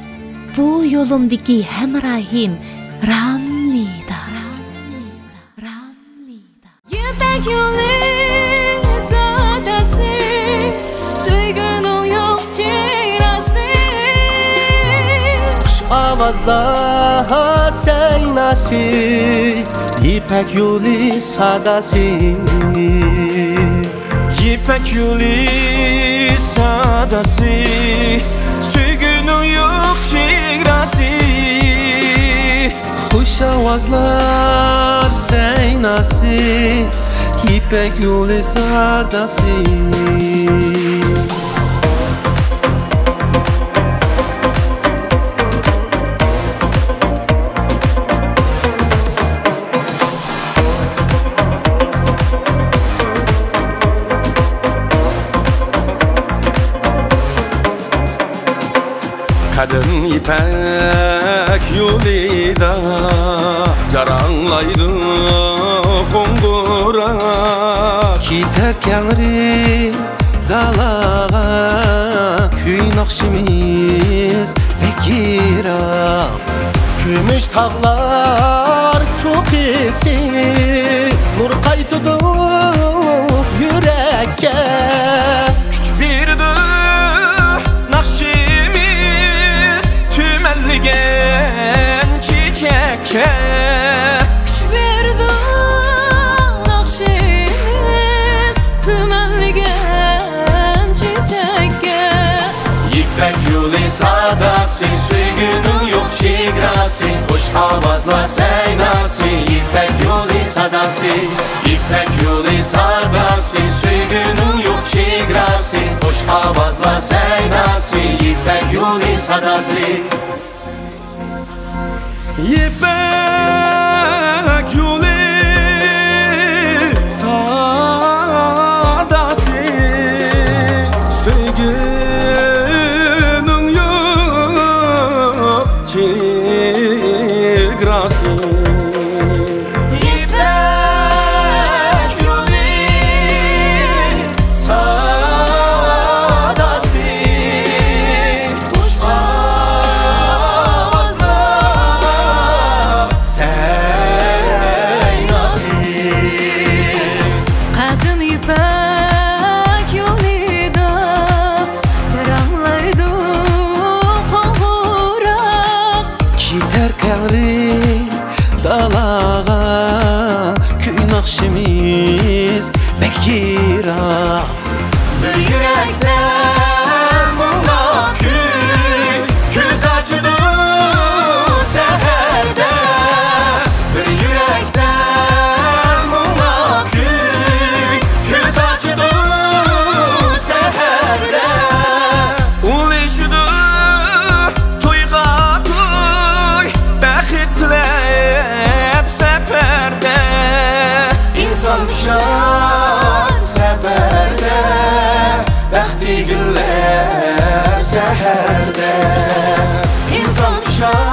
بۇ يولۇمدىكى ھەمراھىم راملىدا. يىپەك يولى ساداسى، سۆيگۈنىڭ يوق چېگراسى. خۇش ئاۋازلار سەيناسى، يىپەك يولى ساداسى. يىپەك يولى ساداسى، سۆيگۈنىڭ يوق چېگراسى. خۇش ئاۋازلار سەيناسى، يىپەك يولى ساداسى. قەدىم يىپەك يولىدا جاراڭلايدۇ قوڭغۇراق. كېتەر كەڭرى دالاغا، كۈن ئاخشىمىز بەك يىراق. كۈمۈش تاغلار چوققىسى نۇر قايتۇرۇپ يۈرەككە. كۈچ بېرىدۇ ناخشىمىز تۈمەنلىگەن چېچەككە. كۈچ بېرىدۇ ناخشىمىز تۈمەنلىگەن چېچەككە. يىپەك يولى ساداسى، سۆيگۈنىڭ يوق چېگراسى، خۇش ئاۋازلار سەيناسى، يىپەك يولى ئىنسان ئۇشار